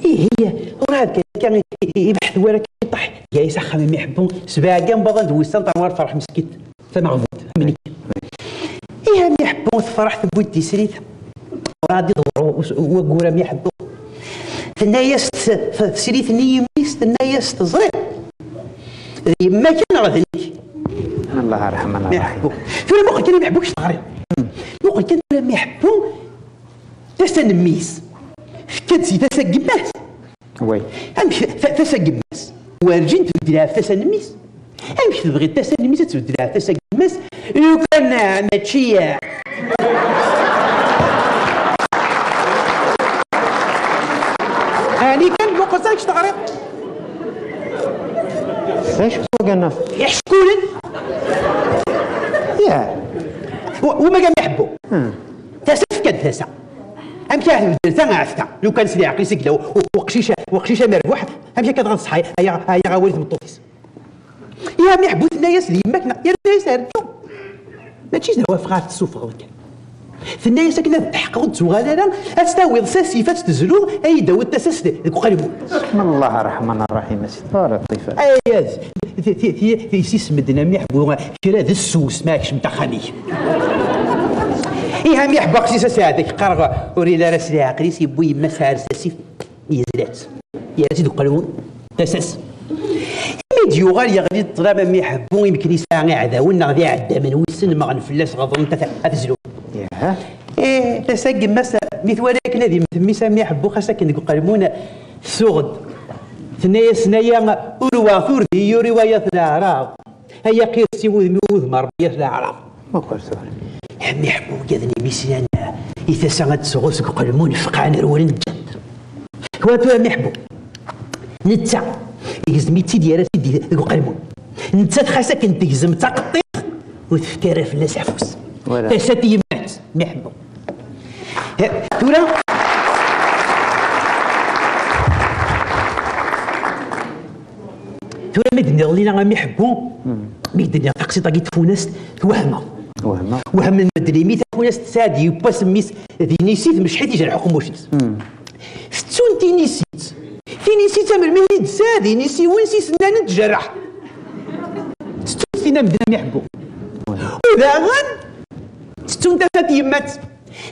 Ihi, urɛad kan akka, i, i, ibeḥt wara kan iṭaḥ, tga-yas axxam a mi ḥebbu. Sebɛa kan baḍan d wussan terwa lferḥ meskint. Tameɣbut, am nekk. Ihi a mi ḥebbu tefreḥ tewwi-d tisrit. Urɛad iḍewwer u-, u-, waggur a mi ḥebbu. Tenna-yas t-, t-, tesrit-nni i yimi-s, tenna-yas teẓriḍ. D yemma kan neɣ d nekk? Allah arḥem, Allah arḥem. Tura muqel kan a mi ḥebbu kečč teɣriḍ. Muqel kan tura a mi ḥebbu tasa n mmi-s. Tekka-d si tasa n yemma-s. Oui. Amek ta-, tasa n yemma-s? Werǧin tbeddel ɣef tasa n mmi-s. Amek tebɣiḍ tasa n mmi-s ad tbeddel ɣef tasa n yemma-s? Lukan, ah, mačči, ah. Ɛni kan muqel s amek teɣriḍ? D acu wagan? Iḥeckulen. Ya. Uma kan mi ḥebbu. Tasa tefka-d tasa. Amek ara tbeddel ta ɣef ta? Lukan s leɛqel-is i yella u-, u-, uqcic, uqcic amerbuḥ, amek akka dɣa tṣeḥḥa? Aya, aya awal tmeṭṭut-is. Iha mi ḥebbu tenna-yas d yemma-k neɣ yerna-yas ar ddu. Mačči d awafeɣ ara tessufɣeḍ kan. Tenna-yas akken ad tḥeqqeɣ ur d-tuɣal ara, ad tt-tawiḍ s asif, ad tt-tezlu, ad yi-d-tawiḍ tasa-s deg uqelmun. بسم الله الرحمن الرحيم، a sidi, ur ṭṭif ara. Ayaz, ti, ti, ti, ti, si smedden a mi ḥebbu, kra d ssus ma kcem axxam-ik. Iha mi ḥebbu aqcic aseɛd, ak qqareɣ ur yelli ara s leɛqel-is, yewwi yemma-s ar s asif. Yezla-tt. Yerra-tt-id uqelmun. Tasa-s. Imi d-yuɣal yeɣli ṭṭlam a mi ḥebbu, imken yesɛa iɛdawen neɣ d iɛeddamen wissen mɣen fell-as ɣeḍlen-t ad, ad zlun. Ih, tasa n yemma-s mi twala akken ad immet mmi-s a mi ḥebbu xas akken deg uqelmun tsuɣ-d. Tenna-yasen aya urweɣ-t ur d iyi-yuri wayeḍ n leɛraḍ. Ay aqirsi wudem i wudem Ṛebbi at leɛraḍ. Meqqer tura. Ɛemmi Ḥebbu ugaden imislan i tasa ad d-sɣu seg uqelmun feqɛen rewlen ǧǧan. Wa tura ɛemmi Ḥebbu. Netta, igzem-itt-id yerra-t-id deg uqelmun. Nettat xas akken tegzem d taqeṭṭiṭ ur tefka ara fell-as afus. Voilà. Tasa tiyemmat, ɛemmi Ḥebbu. He, tura. Tura mi d-nniḍ lina a mi ḥebbu, mi d-nniɣ taqsiṭ-agi tfunast, twehmeɣ. Wehmeɣ. Wehmen medden imi tafunast tesɛa-d yiwwas mmi-s d inisi tmecḥit ijerḥ uqemmuc-is. Tettun tinisit. Tinisit am lmihni d-tesɛa d inisiwen s isennanen tjerreḥ. Tettun tina medden a mi ḥebbu. U daɣen tettun tasa n tyemmat.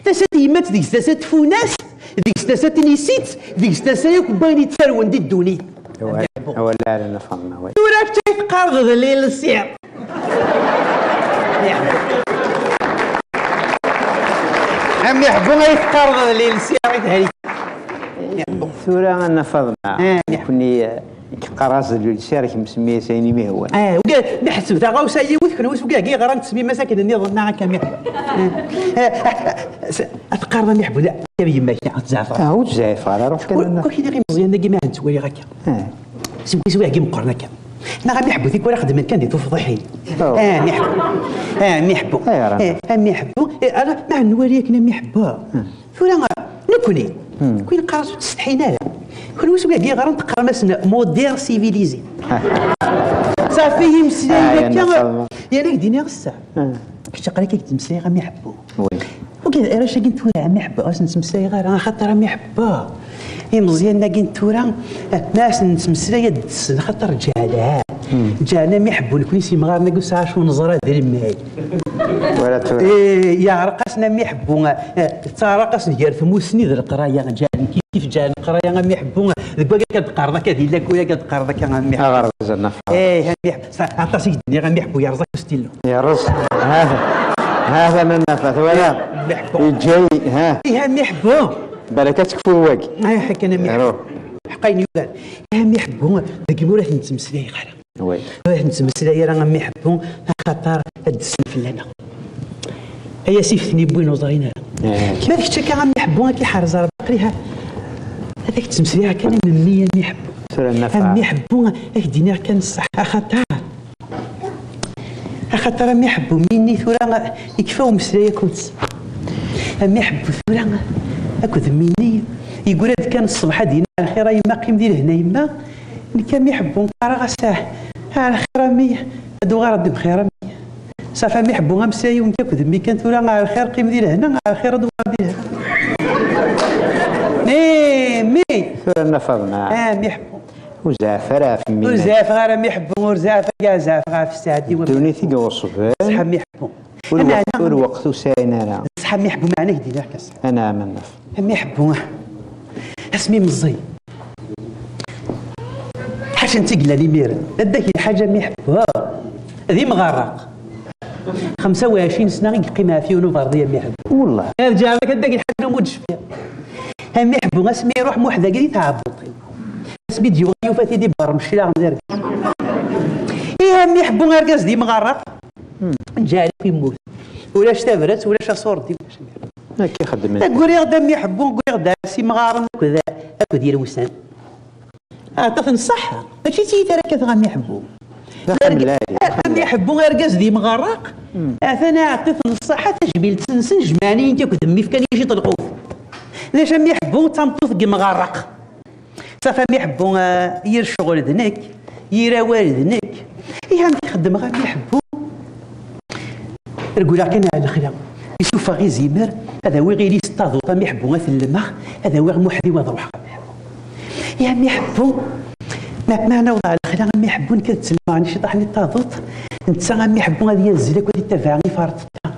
Tasa n tyemmat deg-s tasa n tfunast, deg-s tasa n tnisit, deg-s tasa yakk n wayen yettarwen di ddunit. Awal, awal ara nafeɣ ma way. Tura kečč ay teqqareḍ d lilsi. Am Miḥbu ay teqqareḍ d lilsi i tehri. Tura a Nna Faḍma, ah, nekkni, eh, Yeqqar-as d lulsi, ar kemm semmi-as ayen i m-ihwan. Ah, uga-, meḥseb taɣawsa yiwet, kenwi s ugagi yeɣran tesmim-as akken nniḍen neɣ akka mi-, ah, ah, ah, s-, ad teqqareḍ a mi ḥebbu, la, ya yemma-k, ad tzeɛfeḍ. Ah, ur ttzeɛfeɣ ara, ruḥ kan. Ur, ur k-id-iɣi Meẓyan-agi ma nettwaliɣ akka. Ah. Seg ugagi meqqren akka. Neɣ a mi ḥebbu tikwal xeddmen kan di tufḍiḥin. Oh. Ah, mi ḥebbu. Ah, mi ḥebbu. Ayɣer a eh, a mi ḥebbu. Eh, ara, ma nwali akken a mi ḥebbu. Hmm. Tura, nekkni, hmm, nekkni neqqar ur ttsetḥin ara. Kenwi s wigi yeɣran teqqarem-asen moderne civilisé. Safi, imeslayen ah, akka, yerna ak-d-iniɣ ssa. Hmm. Kečč aql-ik ak-d-ttmeslayeɣ a mi ḥebbu. Oui. Ugad, arrac-agi n tura a mi ḥebbu, ur sen-ttmeslayeɣ ara, axaṭer a mi ḥebbu. Imeẓyanen-agi n tura, eh, ma asen-nettmeslay ad d-ssen, axaṭer ǧeɛlen. Hmm. Ǧeɛlen a mi ḥebbu, nekkni s yimɣaren-agi ur sɛi acu neẓra d lmal. Wala tura. Eh, yeɛreq-asen a mi ḥebbu, eh, tettaɛraq-asen gar tmusni d leqraya, ǧeɛlen kif kif ǧeɛlen leqraya a mi ḥebbu, deg wagi akka d-qqareḍ akka, di lakul akka d-qqareḍ akka a mi ḥebbu. Aɣerbaz a Nna Faḍma. Eh, a mi ḥebbu, sa-, aṭas i k-d-nniɣ a mi ḥebbu, yerẓa-k ustillu. Yerreẓ. Ha, ha, ha, a Nna Faḍma, twala. A mi ḥebbu. Yeǧǧa-yi, ha. Ih, a mi ḥebbu. Balak ad tekfuḍ wagi. Ah, akken a mi ḥebbu. Ruḥ. Ḥeqqa ayen yudan. A mi ḥebbu, deg imi ur ak-nettmeslay ara. Oui. Ur ak-nettmeslay ara a mi ḥebbu, axaṭer ad d-ssen fell-aneɣ. Ay asif ten-iwwin ur ẓrin ara. Eh. Ma d kečč akka a mi ḥebbu, ad k-iḥrez Rebbi, aql-i ha-, ad ak-ttmeslayeɣ kan am mmi a mi ḥebbu. Tura nafeɛ. A mi ḥebbu, ad k-d-iniɣ kan ṣṣeḥ, axaṭer. Axaṭer a mi ḥebbu, mmi-nni tura ikfa umeslay akked-s. A mi ḥebbu tura akked mmi-nni, yeggura-d kan ṣṣbeḥ ad d-yini: "Ar lxir a yemma, qqim di lehna yemma." Nekk a mi ḥebbu qqareɣ-as: "Ah, ar lxir a mmi, ad uɣaleɣ-d bxir a mmi." Safi a mi ḥebbu, ameslay-iw nekk akked mmi kan tura: "Ar lxir, qqim di lehna, ar lxir ad uɣaleɣ di lehna." Eh, mmi! Tura a Nna Faḍma. A mi ḥebbu. Ur zeɛɛef ara ɣef mmi-m. Ur zeɛɛfeɣ ara mi ḥebbu, ur zeɛɛfeɣ, zeɛɛfeɣ ɣef sseɛd-iw. Ddunit i iɣeṣben. Ṣṣeḥ a mi ḥebbu. Ur weqt, ur weqt ur sɛin ara. Ṣṣeḥ a mi ḥebbu, meɛna k-d-iniɣ kan ṣṣeḥ. Anɛam a Nna Faḍma. A mi ḥebbu. Asmi meẓẓi. Ḥaca n tigella n imiren. Dadda-k lḥaǧa a mi ḥebbu. D imɣarraq. Xemsa u ɛecrin sna i yeqqim ɣef yiwen uberḍi a mi ḥebbu. Wellah. Rǧaɣ-ak dadda-k lḥaǧa ur d-cfiɣ. A mi ḥebbu, asmi iruḥ Muḥ dagi di tɛebbuṭ-iw. Asmi d-yuɣal yufa-t-id iberrem cclaɣem d argaz. Ih, a mi ḥebbu, argaz d imɣarraq. Hmm. Ǧeɛl akk yemmut. Ulac tabrat, ulac aṣurdi, ulac amir. Akka i xeddmen. Guriɣ-d a mi ḥebbu, guriɣ-d ar s imɣaren akked, akked yirewsan. Aṭṭaf n ṣṣeḥḥa. Mačči d tiyita ara kkateɣ a mi ḥebbu. D axxam lɛali. A mi ḥebbu, argaz d imɣarraq. Atan aɛeṭṭi-ten ṣṣaḥa, tajmilt-nsen jemɛen-iyi-d akk d mmi, fkan-iyi ciṭ lqut. D acu a mmi Ḥebbu, d tameṭṭut deg imɣarraq. Safa a mmi Ḥebbu, ah, yir ccɣel d nekk, yir awal d nekk. Ihi amek xeddmeɣ a mmi Ḥebbu? Regleɣ kan ar lexla. Isuffeɣ izimer, ad awiɣ ilis n taduṭ a mmi Ḥebbu ad t-llemeɣ, ad awiɣ Muḥdi-w ad ruḥeɣ a mmi Ḥebbu. Ya mmi Ḥebbu, ma, ma nawḍeɣ lexla a mmi Ḥebbu, nekk ad ttellmeɣ ciṭaḥ-nni n taduṭ, netta a mmi Ḥebbu ad yazzel akk ad ittabaɛ iferṭeṭṭa.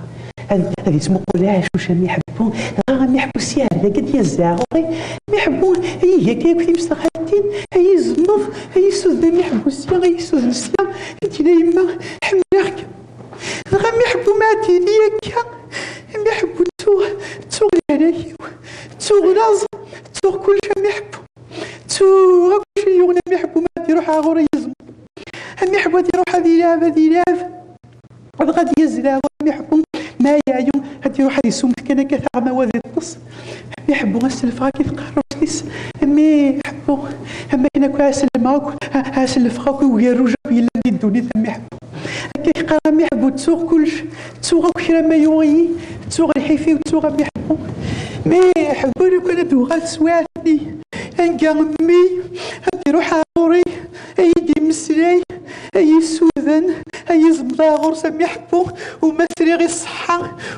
Ad, ad ismuqul aɛcuc a mmi Ḥebbu, dɣa a mmi Ḥebbu sya ar dagi ad yazzel ɣur-i. A mmi Ḥebbu, ay iga akka akk timesxaltin, ay izmeḍ, ay isuden a mmi Ḥebbu sya, ay isuden sya, ad d-yini yemma, ḥemmleɣ-k. Dɣa a mmi Ḥebbu ma ad d-yini akka, a mmi Ḥebbu ttuɣ, ttuɣ lehlak-iw, ttuɣ laẓ, ttuɣ kullec a mmi Ḥebbu. Ttuɣ akk acu yuɣen a mmi Ḥebbu ma ad d-iruḥ ar ɣur-i yizem. A mmi Ḥebbu ad iruḥ ad ilɛeb, ad ilɛeb. Dɣa ad yazzel ar ɣur-i a mmi Ḥebbu. Ma yeɛyu, ad iruḥ ad isummet kan akka taɣma u ad iṭṭes. A mmi Ḥebbu ad sellfeɣ akk i tqerrust-is. A mmi Ḥebbu, am akken akk ad sellmeɣ akk, ad sellfeɣ akk i ugerruj akk yellan di ddunit a mmi Ḥebbu. Akka i qqar a mmi Ḥebbu, ttuɣ kullec, ttuɣ akk kra ma yuɣ-iyi, ttuɣ lḥif-iw, ttuɣ a mmi Ḥebbu. Mi Ḥebbu lukan ad d-uɣal teswiɛt-nni, anga mmi ad d-iruḥ ar ɣur-i, ad yi-d-immeslay, ad yi-issuden, ad yi-izmeḍ ar ɣur-s a mmi Ḥebbu, uma sriɣ i ṣṣeḥḥa,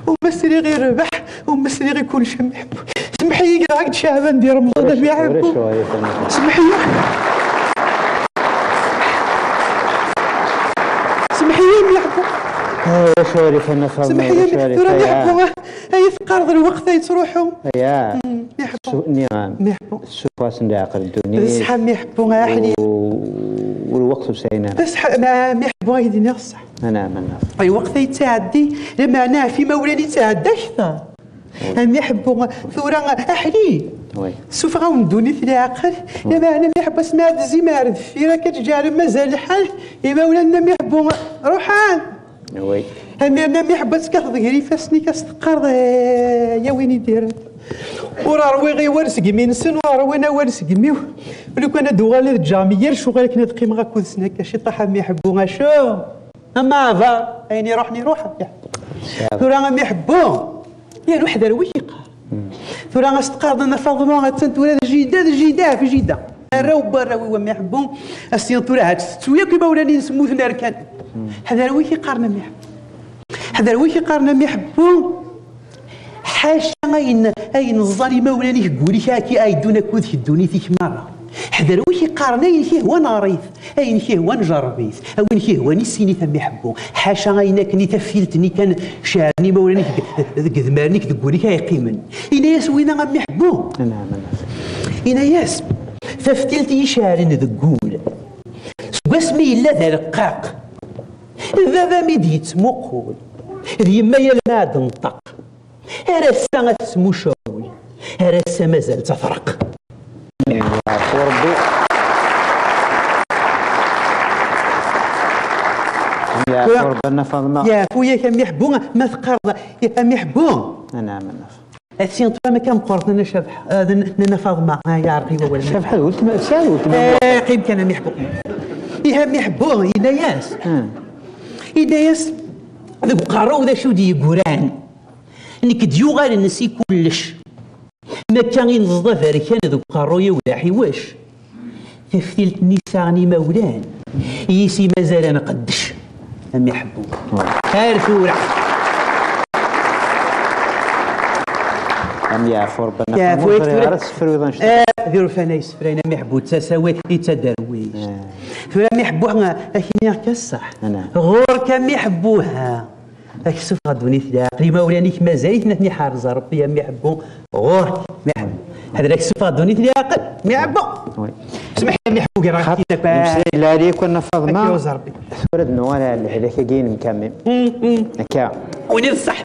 uma sriɣ i rrbeḥ, uma sriɣ i kullec a mmi Ḥebbu. Semmeḥ-iyi, greɣ-ak-d Caɛban di Remḍan a mmi Ḥebbu. Semmeḥ-iyi. Semmeḥ-iyi a mmi Ḥebbu. Ulac aɣilif a Nna Faḍma, ulac aɣilif. Tura a mmi Ḥebbu, ay teqqareḍ lweqt ay yettruḥu. Aya. Nniɣ-am. Ssufeɣ-asen leɛqel ddunit. D ṣṣeḥ a mmi Ḥebbu, a Ḥnin. U lweqt ur sɛin ara. D ṣṣeḥ a mmi Ḥebbu, ay d-nniɣ ṣṣeḥ. Anɛam, anɛam. Lweqt ay yettɛeddi, lameɛna ɣef imawlan i yettɛedda akteṛ. A mmi Ḥebbu, tura a Ḥnin. Ssufeɣ-awen ddunit leɛqel, lameɛna a mmi Ḥebbu asmi ad d-zzim ar deffir akka tǧeɛlem mazal lḥal, imawlan n a mmi Ḥebbu ruḥen. Amiren a mmi Ḥebbu ad tekkateḍ gar ifassen-ik ad s-teqqareḍ, eh, ya win i d-irran. Ur ṛwiɣ awal seg imi-nsen, ur ṛwin awal seg imi-w. Lukan ad d-uɣalen ad ǧǧeɣ mi yal ccɣel akken ad qqimeɣ akked-sen akka ciṭaḥ a mmi Ḥebbu, acu? Ama abar, ayen iṛuḥen iṛuḥ. Tura a mmi Ḥebbu, yernu ḥder wi k-iqqar. Tura a s-teqqareḍ a Nna Faḍma, attan tura d jida, d jida ɣef jida. Arraw n warraw-iw a mmi Ḥebbu, a s-tiniḍ tura ha-tt tettu yakk imawlan-ines mmuten rkan. Ḥder wi k-iqqaren a mmi Ḥebbu. Ḥder wi k-iqqaren a mmi Ḥebbu. Ḥaca ayen, ayen ẓẓan imawlan-ik deg wul-ik, akka ay ddun akked-k ddunit-ik merra. Ḥder wi k-iqqaren ayen k-ihwan ɣer-it. Ayen k-ihwan jerreb-it, a win k-ihwan issin-it a mmi Ḥebbu. Ḥaca ayen akken i taftilt-nni kan ceɛlen imawlan-ik deg, deg idmaren-ik deg wul-ik ay qqimen. Ini-as winna a mmi Ḥebbu. Anɛam, anɛam. Ini-as, taftilt i yi-ceɛlen deg wul. Seg wasmi yella d arqaq, d baba mi d-yettmuqul, d yemma yal ma ad d-neṭṭeq. Ar ass-a ad tesmucawel, ar ass-a mazal d tatraq. Yeɛfu Rebbi. Yeɛfu Rebbi a Nna Faḍma. Yeɛfu-yak a mmi Ḥebbu, ma teqqareḍ a mmi Ḥebbu. Anɛam, anɛam. Atenti tura ma kan meqqret Nna Cabḥa, eh, Nna Faḍma, ah, yeɛreq-iyi wawal. Cabḥa d weltma, tesɛa weltma. Eh, qqim kan a mmi Ḥebbu. Ihi a mmi Ḥebbu, yenna-yas. Yenna-yas, deg uqerru d acu d-yeggran. Nekk d-yuɣalen si kullec. Ma akka i neẓḍ aberkan deg uqerruy-iw d aḥiwec. Taftilt-nni sɛan imawlan, yis-i mazal ad nqeddec. A mmi Ḥebbu. Ar tura. Am yeɛfu Rebbi, a Nna Faḍma, ur ẓriɣ ara tsefruḍ annect-a. Eh, d urfan ay sefrayen, a mmi Ḥebbu, d tasawit i d taderwict. Tura a mmi Ḥebbu, ad k-iniɣ kan ṣṣeḥ. Ɣur-k a mmi Ḥebbu, ha. Ad k-ssufɣeɣ ddunit leɛqel, imawlan-ik mazal-iten ad ten-iḥrez Rebbi a mmi Ḥebbu. Ɣur-k a mmi Ḥebbu. Ḥader ad k-ssufɣeɣ ddunit leɛqel a mmi Ḥebbu. Semmeḥ-iyi a mmi Ḥebbu, greɣ-ak-id akk. Mmeslay lɛali akk a Nna Faḍma. Akka uẓ Rebbi. Tura ad nuɣal ar lehlak-agi-inem kammi. Akka. Win i d ṣṣeḥ.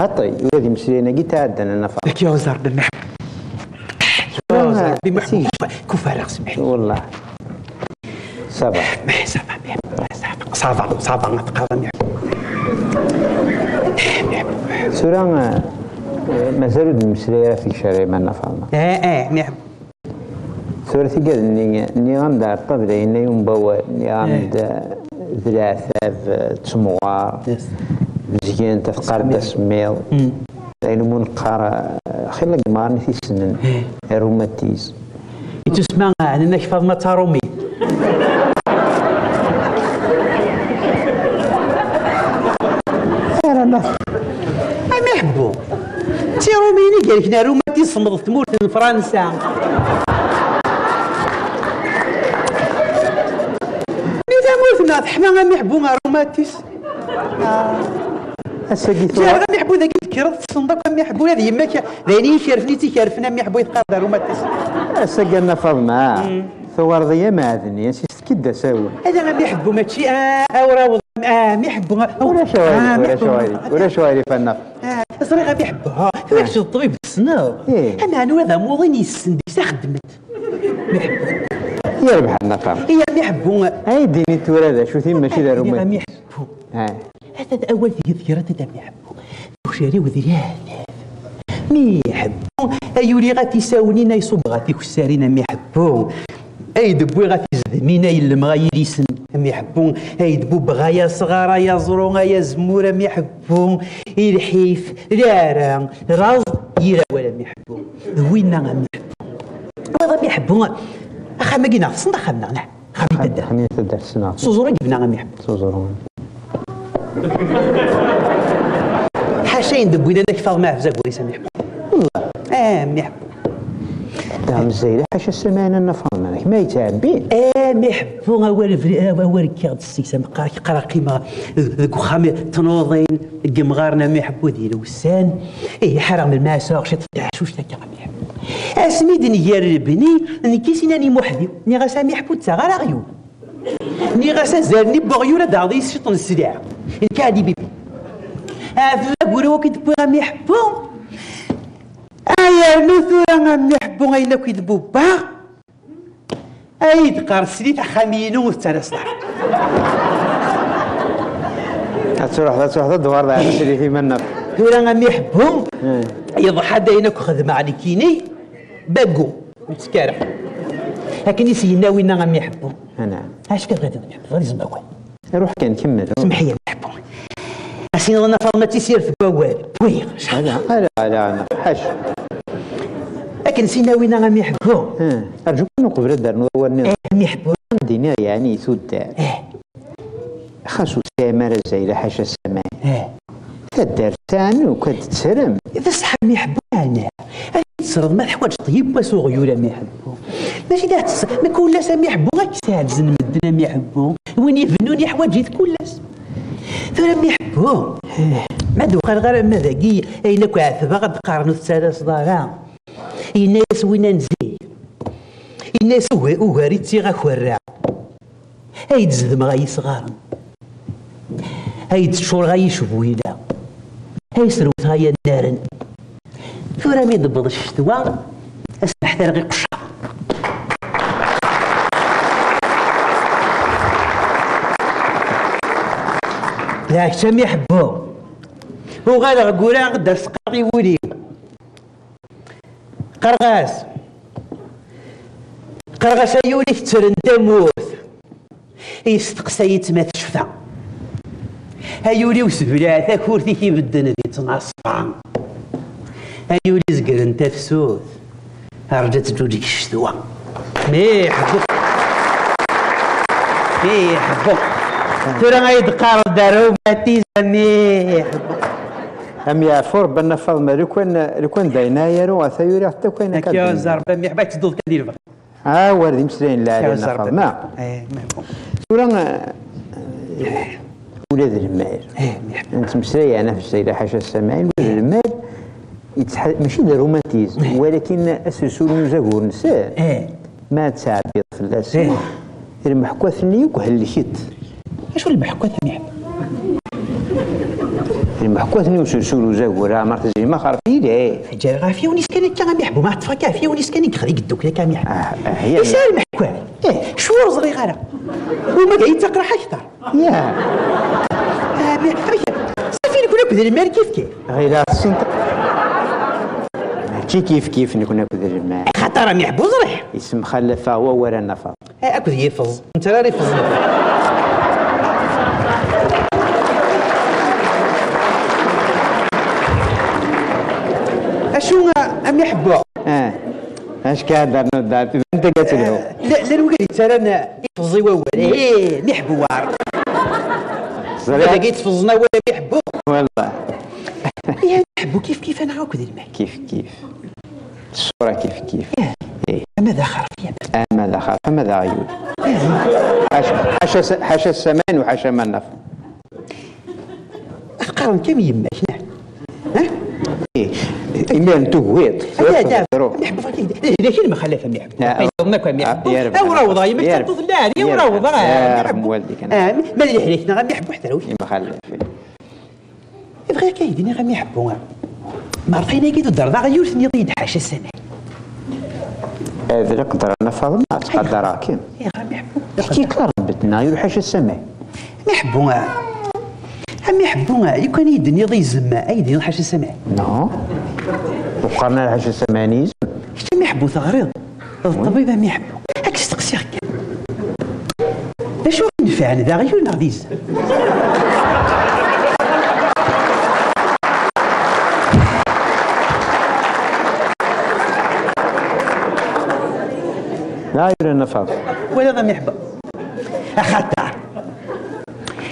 Xaṭi, ula d imeslayen-agi tɛeddan a Nna Faḍma. Akka uẓ Rebbi a mmi Ḥebbu. Tura, uẓ Rebbi a mmi Ḥebbu. Kufa-, kufareɣ, semmeḥ-iyi. Wellah. Ça va. Ça va, ça va, ça va, ça va. Tura, eh, mazal ur d-nemmeslay ara ɣef Gcari a Nna Faḍma. Eh, eh, mmi Ḥebbu. Tura tigad-nni, nniɣ-am-d ar ṭṭabla yenna-yi umbawal, nniɣ-am-d, eh, d leɛtab, d temɣer, bezgent, tqard asemmiḍ. Ayen umi neqqar, xilla n yemɣaren i t-issnen, rhumatisme. Ittusma ɛnan-ak Faḍma d taṛumit. Ara naf. Am iḥebbu. D tiṛumiyin i yerknen rhumatisme, semmḍet tmurt n Fransa. Mi tamurt-nneɣ teḥma, am iḥebbu, rhumatisme. Ass-agi tura. Ǧǧiɣ am iḥebbu dagi, tekkreḍ tessneḍ akk am iḥebbu, ula d yemma-k d ayen i yi-kerfen i tt-ikerfen, am iḥebbu i teqqareḍ d arumatis. Ass-agi a Nna Faḍma, tuɣaleḍ-iyi am Ɛedni, ansi s-tekki-d asawen. Ala am iḥebbu mačči, ah, awraweḍ, ah, am iḥebbu, ah, ulac awali, ah, am ulac iḥebbu. Awali, ulac awali, fannaɣ. Ah, ẓriɣ am iḥebbu, ha, tura kečč d ṭṭbib tessneḍ. Ih. Ameɛnu ad amuḍin yessen deg-s axeddmet. Am iḥebbu. Yerbeḥ a Nna Faḍma. Ih, am iḥebbu. Ay d-ini tura d acu-t, mačči d arumatis. Am iḥebbu. Ah. Ata d awal tigi tegra-t-id am iḥebbu. Ucariw d leɛtab. Mi iḥebbu, ay uriɣ at isawnin, ay ṣubbeɣ at ikessarin am iḥebbu. Ay d-wwiɣ at izedmin, ay llemeɣ ay irisen am iḥebbu. Ay d-bubbeɣ ay asɣar, ay aẓru, ay azemmur am iḥebbu. I lḥif, lɛara, laẓ, yir awal am iḥebbu. D winna am iḥebbu. Wayeḍ am iḥebbu, axxam-agi neɣ tessneḍ axxam-nneɣ, neɣ? Xami Taddart. Xami Taddart, ssneɣ. S uẓru i yebna a Miḥbu. S uẓru. Ḥaca ayen d-wwin anak Faḍma ɣef zagur-is a Miḥbu. Wallah. Ah, a Miḥbu. Daɣen Zzayla ḥaca ssamaɛin a Nna Faḍma, amek ma yettɛebbin? Ah, a Miḥbu, awal bri-, awal kkiɣ-d seg-s, am qqar-, qqareɣ qqimeɣ deg uxxam tnuḍin, deg yemɣaren a Miḥbu di lewsan. Ih, ḥareɣ melmi ara sɛuɣ ciṭ n teɛcuct akka a Miḥbu. Asmi d-nger lebni, nekk i s-inan i Muḥdi. Nniɣ-as a Miḥbu ttaɣ ara aɣyul. Nniɣ-as azal-nni n weɣyul ad d-taɣeḍ yis ciṭ n sselɛa. Nekk ɛad ibibi. Ɛfella gura akk i d-wwiɣ a Miḥbu. Ay rnu tura a Miḥbu ayen akk i d-bubbaɣ. Ay d-qqar slit axxam-inu ur tettara ṣṣeḥ. Ad truḥeḍ, ad truḥeḍ ad d-tuɣaleḍ ar teslit iman-nneɣ. Tura a Miḥbu, yeḍḥa-d ayen akk xedmeɣ nekkini, baggu, ur ttekki ara. Akken i s-yenna winna a Miḥbu. Anɛam. Acu kan ɣiḍen a Miḥbu, ɣer izmawen. Ruḥ kan, kemmel, ruḥ. Semmeḥ-iyi a Miḥbu. As-iniḍ a Nna Faḍma d tisirt n wawal. Wwiɣ. Ala, ala, ala, ala, ḥaca. Akken s-yenna winna a Miḥbu. Arju kan uqbel ad d-ternuḍ awal-nni. Eh, a Miḥbu. Ad d-iniɣ yeɛni i tuddar. Eh. Xas ur tesɛim ara Zzayla ḥaca ssamaɛin. Eh. Taddart sɛan akk ad d-tterrem. D ṣṣeḥ a Miḥbu, yeɛni. Ad tesreḍ ma teḥwaǧeḍ yiwwas uɣyul a Miḥbu. Mačči d aɣ-tess-, ma kul ass a Miḥbu, ad k-sɛedzen medden a Miḥbu. Win ibennun yeḥwaǧ-it kul ass. Tura a Miḥbu, ma d-uɣaleɣ ara ma dagi, ayen akk ɛetbeɣ ad d-qqaren ur tettalaseḍ ara. Yenna-yas winna n zik. Yenna-yas ugar, ugar i ttiɣ akerra. Ay d-zedmeɣ ay isɣaren, ay d-ččureɣ ay icbuyla, ay srewteɣ ay annaren. Tura mi d-tewweḍ ccetwa, ad smeḥtareɣ iqeccer. D kečč a Miḥbu. Uɣaleɣ gguraɣ-d ad s-qqareɣ i wul-iw. Qqareɣ-as, qqareɣ-as ay ul-ik ttren tamurt. Yesteqsa-yi-tt ma tecfa. Ay ul-iw sbelɛeɣ takurt-ik i bedden di ttnaṣfa. Ay ul izegren tafsut, rǧa ad teǧǧuǧeg ccetwa. Miḥbu. Miḥbu. Tura ay d-qqareḍ d arumatizm, Miḥbu. Am yeɛfu Rebbi a Nna Faḍma, lukan, lukan d ayen ara yaru, ata yuriɣ-t akk ayen akka. Akka d-yenna. Rebbi a Miḥbu, ad tedduḍ kan di lebɣi. Ah, war d imeslayen n lɛali a Nna Faḍma. Eh, Miḥbu. Tura, eh, ula d lmal. Eh, Miḥbu. Nettmeslay ɛni ɣef Zzayla ḥaca ssamaɛin, ula d lmal, yettḥa-, mačči d arumatizm, eh, walakin aselsul n uzagur-nsen. Eh. Ma ad tɛebbiḍ fell-asen, eh, lmeḥkwat-nni akk hellket. Acu lmeḥkwat a Miḥbu? Lmeḥkwat-nni uselsul uzagur, Ɛmer Tezri Maxerf, yili. Ǧǧiɣ ɣef yiwen-is kan akka a Miḥbu, ma ṭṭfeɣ akka ɣef yiwen-is kan i yexdeg ddukkla akka a Miḥbu. Ah, ah, ya, yesɛa ya. Lmeḥkwat. Eh. Cwur ẓriɣ ara. Uma d ay ttaqraḥ akteṛ. Ya. Ah, mi-, amek? Safi nekni akk d lmal kif kif. Ɣileɣ tessneḍ. Mačči kif kif nekni akk d lmal. Axaṭer a Miḥbu ẓriɣ. Yessemxallaf-aɣ wawal a Nna Faḍma. Eh, akked yifeẓ. Netta ara ifeẓ. Ḥebbu. Ah. Acka ad nernu dart, tban tagi ad telhu. La, llan wigad yettarran i tfeẓẓi wawal. Eh, mi ḥebbu war. Ẓriɣ. Dagi tfeẓẓen awal mi ḥebbu. Wallah. Ihi mi ḥebbu kif kif anaɣ akk d lmal. Kif kif. Ṣṣura kif kif. Eh. Eh. Ama d axerf, ya. Ama d axerf, ama d aɣyul. Eh. Ḥaca, ḥaca s-, ḥaca ssamayen u ḥaca ma naf. Qqaren kan yemma-k, neɣ? Ha? Eh, imiren tugiḍ. Ada, ada. Ruḥ. Miḥbu, fakk-ik. Eh, d akin mxalaf a Miḥbu. Ah, ah, yarab. Aw rawḍeɣ, yemma-k taṭṭut llan, aw rawḍeɣ. Yarab, ah, Miḥbu. Waldik, ah, ma d lehlak-nneɣ a Miḥbu, ḥtrawk. Imxalaf. Bɣiɣ kan ad k-d-iniɣ a Miḥbu. Mertayen-agi d-ddreḍ aɣyul, tenniḍ-iyi-d ḥaca ssamayen. Eh, d leqder a Nna Faḍma, ttqadareɣ-kem. Ayɣer a Miḥbu? Ḥki-k la Rebbi, tenna aɣyul ḥaca ssamayen. Miḥbu, a Miḥbu, lukan i yi-d-tenniḍ izem, ay d-tenniḍ ḥaca ssamayen. Non. Ur qqaren ara ḥaca ssamayen i yizem. Kečč a Miḥbu teɣriḍ, d ṭṭbib a Miḥbu. Ad k-steqsiɣ kan. D acu i inefɛen, d aɣyul neɣ d izem? D aɣyul a Nna Faḍma. Twalaḍ a Miḥbu? Axaṭer.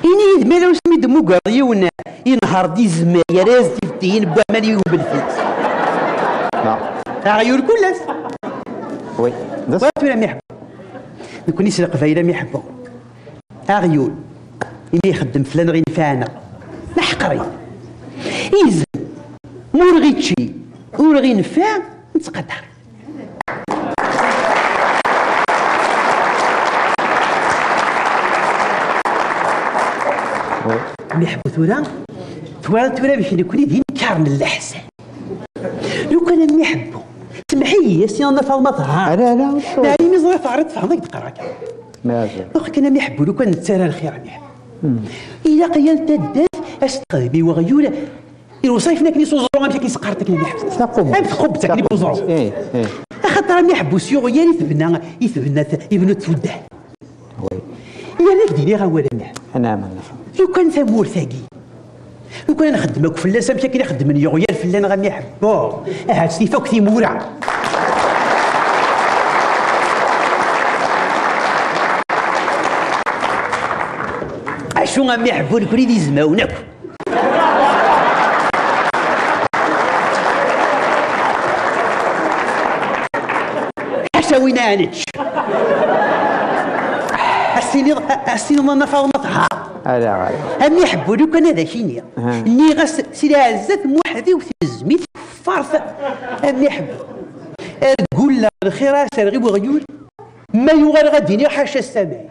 Ini-yi-d ma yella wasmi d-tmugreḍ yiwen inehher-d izem, yerra-yas-d tibettiyin n waman i ubelfit. Non. Aɣyul kul ass. Oui. D ass. Wa tura a Miḥbu. Nekkni s Leqbayel a Miḥbu. Aɣyul. Imi ixeddem fell-aneɣ inefɛen-aɣ. Neḥqer-it. Izem. Ma ur ɣ-ičči, ur ɣ-ineffeɛ, nettqadar. Miḥbu tura, twalaḍ tura amek nekkni d inekaren n leḥsan. Lukan a Miḥbu, semmeḥ-iyi, a s-tiniḍ Nna Faḍma teɣra. Ala, ala, ur ttruḥ. Neɛni mi ẓriɣ teɣriḍ tfehmeḍ ad k-d-qqareɣ akka. Mazal. Ruḥ kan a Miḥbu, lukan nettarra lxir a Miḥbu. Hmm. Ilaq yal taddart ad s-texdem i weɣyul, i lewṣayef-nni akken i s uẓru, amek akken i s-qqaren akken a Miḥbu. Taqubbet. Am tqubbet akken i uẓru. Eh, eh. Axaṭer a Miḥbu s yuɣyal i tebna, i tebna t-, i bnu tfuddar. Oui. Yerna ak-d-iniɣ awal a Miḥbu. Anɛam, anɛam. Lukan tamurt-agi, lukan ad nxeddem akk fell-as, amek akken i xeddmen yuɣyal fell-aneɣ a Miḥbu. Ahat tif akk timura. Acu a Miḥbu, nekkni d izmawen akk. Ḥaca win ara nečč. As-tiniḍ, as-tiniḍ a Nna Faḍma teɣra. Ala, ala. A Miḥbu, lukan ad ak-iniɣ. Ha. Nniɣ-as si lɛezzat Muḥ d-iwet izem-it keffart. A Miḥbu. Argulla lxir-as ar ɣiw uɣyul. Ma yuɣal ɣa d-iniɣ ḥaca ssamayen.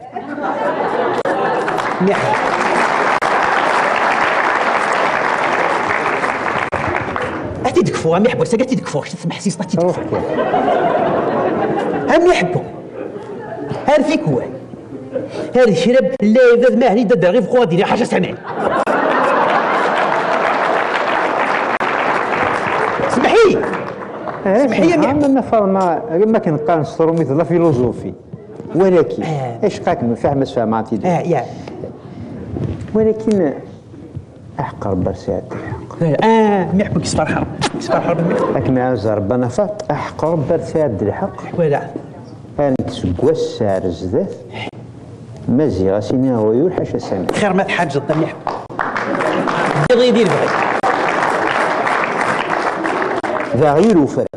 Miḥ. Ad t-id-kfuɣ, a Miḥbu, ass-agi ad t-id-kfuɣ, kečč tmeḥsiseḍ ad t-id-kfuɣ. Ruḥ kan. A Miḥbu. Ar tikwal. Ar kra n lɛibad ma hni d-adreɣ ifqu ad d-iniɣ ḥaca ssamayen. Smeḥ-iyi. Eh, smeḥ-iyi a Miḥ. Am Nna Faḍma, am akken qqaren s trumit, la philosophie. Walakin, eh, acqa akken ur fiḥ ma sfehmeɣ-t-id. Eh, ya. Walakin, aḥeqq Rebbi ar sɛiɣ lḥeqq. Ah, Miḥbu, yesferḥ Rebbi. Yesferḥ Rebbi. Akken ara ẓer Rebbi a Nna Faḍma, aḥeqq Rebbi ar sɛiɣ lḥeqq. Wala. Ar nekk seg wass-a ar zdat, Maziɣ, a s-iniɣ aɣyul ḥaca ssamayen. Xir ma tḥaǧeḍ a Miḥbu. Teddiḍ-iyi di lebɣi. D aɣyul ufrat.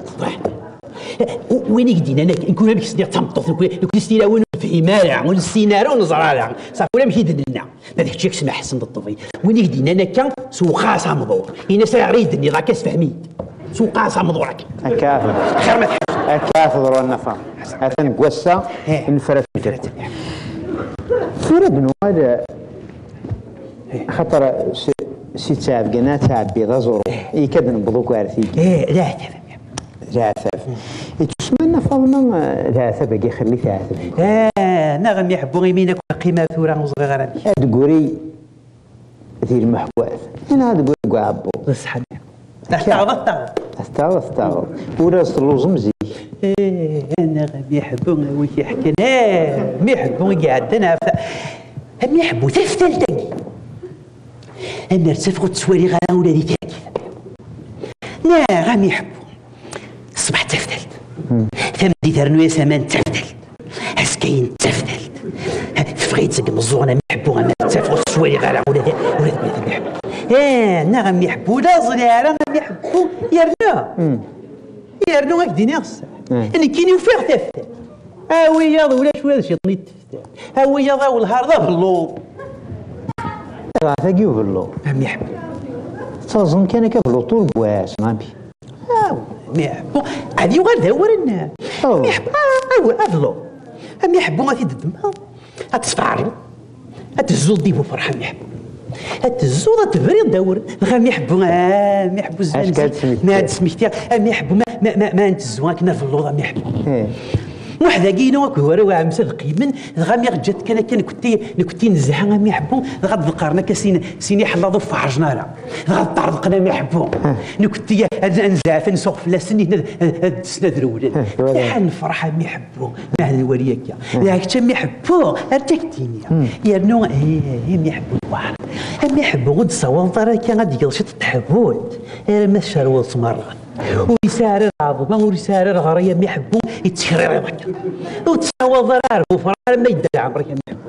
Win i k-d-yennan akka, nekk ur amek s-nniɣ d tameṭṭut, nekk, nekk s tilawin ur nefhim ara, ur nessin ara, ur neẓra ara. Ṣafi ur amek i d-nenna. Ma d kečč i yesmeḥsen d ṭṭbib. Win i k-d-yennan akka, sewqeɛ-as amḍur. Ini-as ayɣer i yi-d-tenniḍ akka, sefhem-iyi-d. Sewqeɛ-as amḍur akka. Akka. Xir ma tḥaǧeḍ. Akka teḍru a Nna Faḍma. Atan deg wass-a, eh, nefra tudert. Tura ad nuɣal, eh, axaṭer s-, si ttɛebga ad tɛebbiḍ aẓuru, eh, ikad newweḍ akk ar tigi. Eh, d aɛtab. D aɛtab. Ittusma Nna Faḍma, eh, d aɛtab-agi xelli-t aɛtab. Eh, neɣ a Miḥbu imi nekk neqqim ar tura ur ẓriɣ ara amek. Ad d-guri di lmeḥwat. Neɣ ad d-guri deg uɛebbuḍ. D ṣṣeḥ. Ad taɣeḍ, ad taɣeḍ. Ad taɣeḍ, ad taɣeḍ. Ur as-telluẓem zik. Eh, neɣ a Miḥbu, a wi k-iḥekkan. Eh, Miḥbu i iɛeddan ɣef, a Miḥbu, taftalt-agi. Amer ttafeɣ ur tt-ttwaliɣ ara ula di targit. Neɣ a Miḥbu, s taftalt. Tameddit rnu-yas aman d taftalt. Azekka-yin d taftalt. Teffeɣ-iyi-d seg imeẓẓuɣen a mi ḥebbu, ama d tafɣet ur ttwaliɣ ara ula d, ula d, ula d a mi ḥebbu. Eh, neɣ a mi ḥebbu, ur d aẓli ara a mi ḥebbu, yerna. Yernu ad k-d-iniɣ ssaɛa. Nekkini ufiɣ taftalt. Awi-yaḍ ulac ula d ciṭ n taftalt. Awi-yaḍ awelhar d abelluḍ. Dɣa tagi ubelluḍ. A mi ḥebbu. Tettaẓem kan akka belluṭ ur gwas, ɣabi. Aw, mi ḥebbu. Ad yuɣal d awren. Oh. Mi ḥebbu, aw, abelluḍ. A mi ḥebbu, ad t-id-ddmeḍ. Ad tesfeɛreḍ. Ad tezzuḍ di bu ferḥ a mi ḥebbu. Ad tezzuḍ, ad tebriḍ d awren. Dɣa mi ḥebbu, ah, mi ḥebbu zman. Acka ad zik. Ma ad smektiɣ, a mi ḥebbu, ma, ma, ma, ma ntezzu akken abelluḍ a mi ḥebbu. Eh. Muḥ dagi inu akked warraw ɛemsa ad qqimen, dɣa mi ɣ-ǧǧat kan akka nekkenti, nekkenti nezha a mi ḥebbu, dɣa d-ḍeqqren akka sin, sin iḥellaḍ ur ferrjen ara. Dɣa ṭṭerḍqen a mi ḥebbu. Nekkenti ad, ad nzeɛf, ad nsuɣ fell-asen, ad, ad, ad ddsen ad rewlen. Fiḥel nefreḥ a mi ḥebbu, ma ad nwali akka. Dɣa kečč a mi ḥebbu, ar d ak-d-iniɣ. Yernu, eh, eh, a mi ḥebbu lweɛd. A mi ḥebbu ur d-tessawaḍeḍ ara akka ad d-tgeḍ ciṭ n teḥbult, arma tcerweḍ s merra. Ur yesɛi ara lɛeḍma, ur yesɛi ara leɣraya, mi ḥebbu yettekririḍ akka. Ur tessawaḍ ara ar bufra arma yedda leɛmer-ik a mi ḥebbu.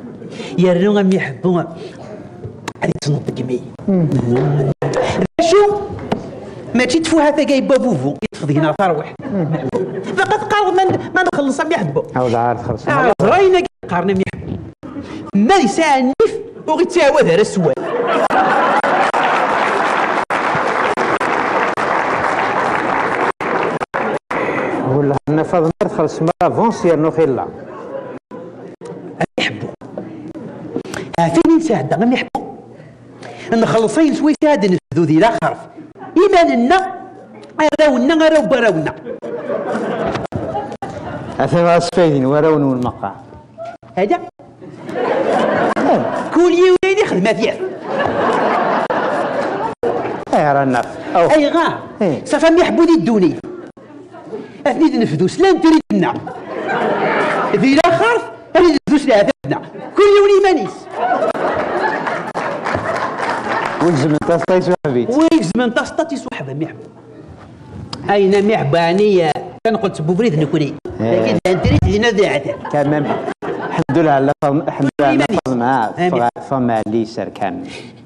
Yernu a mi ḥebbu ad yettneṭgem-iyi. D acu? Mačči d tfuha tagi n wabubu i ṭṭfeɣ deg-neɣ tarwiḥt. Baqi teqqareḍ ma n-, ma nxelleṣ a mi ḥebbu. Awḍeɛ ara txellṣem. Ah, ẓra ayen-agi qqaren a mi ḥebbu. Ma yesɛa nnif, ur ittɛawad ara sswal. Wala Nna Faḍma txelṣ ma l'avance yernu xilla. A mi ḥebbu. Ɛfini nesɛedda a mi ḥebbu. Nxelleṣ ayen swayes ad nefdu di laxert. Iman-nneɣ, arraw-nneɣ, arraw n warraw-nneɣ. Atan ɣas fayden warraw-nwen meqqar. Hada. Kul yiwen ayen ixdem ad t-yaf. Ayɣer a naf? Aw. Ayɣer? Eh. Safa mi ḥebbu di ddunit. Ad ten-id-nefdu s lantrit-nneɣ. Di laxert, ad id-nefdu s leɛtab-nneɣ. Kul yiwen iman-is. Wi gezmen taseṭṭa yesweḥb-itt. Wi gezmen taseṭṭa yesweḥb a mi ḥebbu. Ayen a mi ḥebbu, ɛni, eh, kan qqel seg ubrid nekni. Eh. Lakin lantrit dinna d leɛtab. Quand même. Ḥemdullah, Alla Faḍma, ḥemdullah, Alla Faḍma, ah, amin. Ffeɣ, ffeɣ mɛelli iserkan.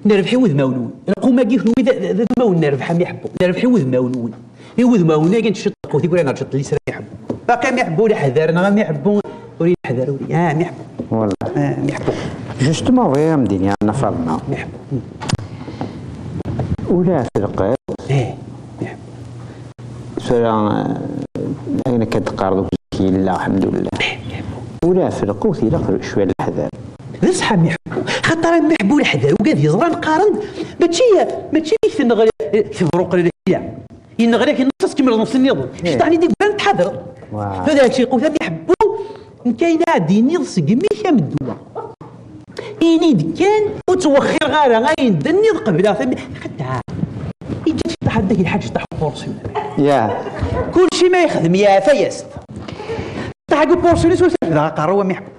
Nerbeḥ i wudmawen-nwen. Lqum-agi kenwi d, d, d udmawen n rrbeḥ a mi ḥebbu. Nerbeḥ i wudmawen-nwen. I wudmawen-agi n ciṭ lqut i kra neɣ ciṭ n lisra mi ḥebbu. Baqi a mi ḥebbu ur iḥder neɣ a mi ḥebbu ur iḥder ur i-, ah, mi ḥebbu. Wala. Ah, mi ḥebbu. Justement, bɣiɣ a m-d-iniɣ a Nna Faḍma. Mi ḥebbu. Ula ɣef lqaw. Eh, mi ḥebbu. Tura, eh, ayen akka d-teqqareḍ akk zik yella, alḥemdulillah. Eh, mi ḥebbu. Ula ɣef lqut ilaq cwiya n leḥder. D ṣṣeḥ a mi ḥebbu. Xaṭer a mi ḥebbu leḥder, ugad yeẓran qqaren-d, mačči, mačči mi k-tenɣel, eh, tebruq lehila. Yenɣel-ak nneṣ, ad tkemmleḍ nneṣ nniḍen. Eh. Cṭaḥ-nni d-igran tḥadreḍ. Wah. Tura kečč iqut a mi ḥebbu, nekk ayen ad d-iniḍ seg imi-k am ddwa. Ini-d kan, ur ttwexxireɣ ara ayen d-tenniḍ qebleɣ-t a mi, xedɛeɣ. Iǧǧa-d cṭaḥ anda-k lḥaǧ cṭaḥ ukursi. Ya. Kulci ma yexdem yeɛfa-yas-t. Taḥagu porsulis ur s-refdeɣ aqerru a mi ḥebbu.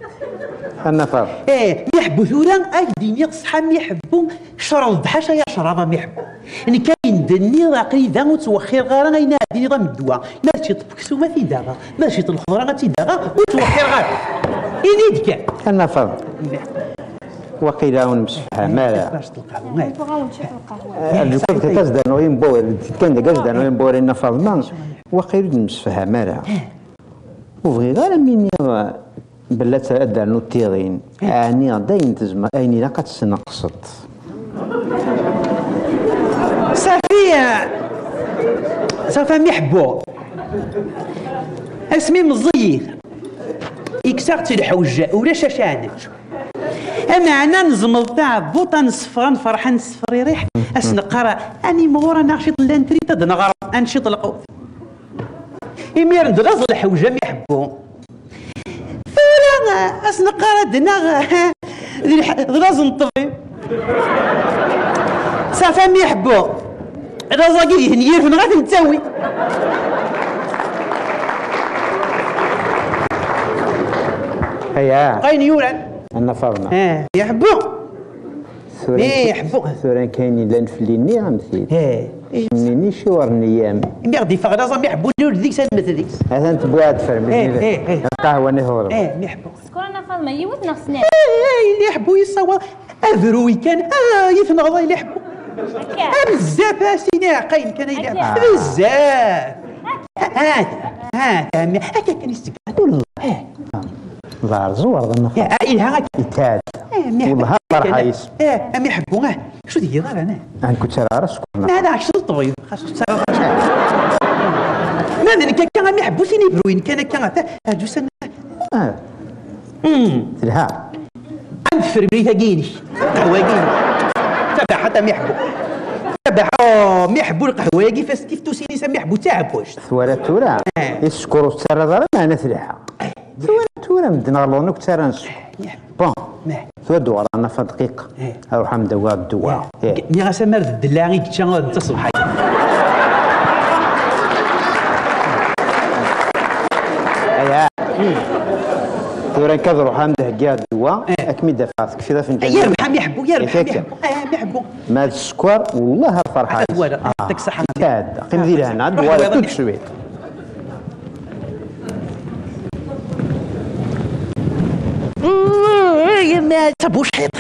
A Nna Faḍma. Eh, mi ḥebbu tura, ad k-d-iniɣ ṣṣeḥ a mi ḥebbu, creḍ-d ḥaca ya creḍ a mi ḥebbu. Nekk ayen d-nniɣ aql-i da ur ttwexxireɣ ara ayen ad d-iniḍ am ddwa. Ma d ciṭ n weksum ad t-id-aɣeɣ, ma d ciṭ n lxeḍra ad tt-id-aɣeɣ, ur ttwexxireɣ ara. Ini-d kan. A Nna Faḍma. Waqila ur nemsefham ara. Tebɣa ur teččiḍ lqahwa. Eh, d lkul tkas da no yembor, kan da gas da no yembor a Nna Faḍma. Waqila ur nemsefham ara. Ur bɣiɣ ara mi nniɣ belli ad d-ternu tiɣin. Ɛni d ayen tezmer, ayen ilaq ad tesneqseḍ. Safi, safi a mi ḥebbu. Asmi meẓẓiyit, ikkes-aɣ-tt lḥewj, ulac acu ara nečč. Ameɛna nezmeḍ taɛebbuḍt, ad nessefr, ad nefreḥ, ad nessefririḥ, ad s-neqqar, ad nimɣur, ad naɣ ciṭ n lantrit, ad d-neɣreḍ, ad nečč ciṭ lqut. Imiren d laẓ n lḥewj a mi ḥebbu. Tura, as-neqqar ad naɣ d lḥ-, d laẓ n ṭṭbib. Safi a mi ḥebbu. Laẓ-agi dihin yiref neɣ ad t-nettawi. Aya. Ayen yuran. A Nna Faḍma. Eh, mi ḥebbu. Tura mi ḥbu. Tura kayen yellan fell-i nniɣ-am-t-id. Nni-nni ciwer nni-yam. Mi ɣ-d-yeffeɣ laẓ a mi ḥbu, ur deg-s ad nmet deg-s. Atan tewwiḍ-d fermi. Lqahwa-nni teḍlem. Mi ḥbu. Skur a Nna Faḍma, yiwet neɣ snat? Ay, ay, mi ḥbu yessawaḍ. Abruy kan, ah, yif-neɣ ḍay liḥbu. Akka. Ah, bezzaf, a sini, ɛqayen kan ay liḥbu. Akka. Bezzaf. Akka. Ah, ah, ah, ah, mi-, akka kan yessegga. Ur ẓer. Eh. Ẓer, ẓer, d nnexs. Eh, ah, ilha akka. Itad. Eh, mi ḥbu. Wellah, ferḥeɣ yes. Eh, a mi ḥbu, ah, acu tgiḍ ara, ne? Ad nekk ur ttaraɣ ara sskeṛ. Ma d acu ṭṭbib, xas ur ttaraɣ ara. Ma d nekk akka, a mi ḥbu, sin ibruyen kan akka, ta, aǧusan. Ah. Hmm. Telha. Am tfermrit-agi-inek, lqahwa-agi-inek. Tabaḥat a mi ḥbu. Tabaḥa, oh, mi ḥbu lqahwa-agi, festif tusin-is a mi ḥbu, d taɛebbuct. Twala tura, eh, i sskeṛ ur tettarraḍ ara, meɛna telha. Eh. Twala tura, medden ɣer lɣen akk ttarran sskeṛ. Eh. Bon, eh, tura d-uɣaleɣ nafa dqiqa. Eh. Aruḥ am-d-awiɣ ddwa. Eh. Eh. Nniɣ-as amar d ddella i yečča, d taṣebḥayt. Aya. Tura nekk ad ruḥeɣ ad m-d-heggiɣ ddwa, eh, ad kem-id-afeɣ, tekfiḍ afenǧal. Yerbeḥ a mi ḥbu, yerbeḥ a mi ḥbu. Eh, a mi ḥbu. Ma d sskeṛ, wellah ar ferḥeɣ. Ad wala, ah, yeɛṭik ṣṣeḥḥa. Itad, qqim di lehna, ad d-uɣaleɣ tout de suite. Ay, a mi ḥbu, d tabucḥiṭ.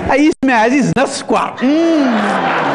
Ay isem ɛzizen a sskeṛ. Mm.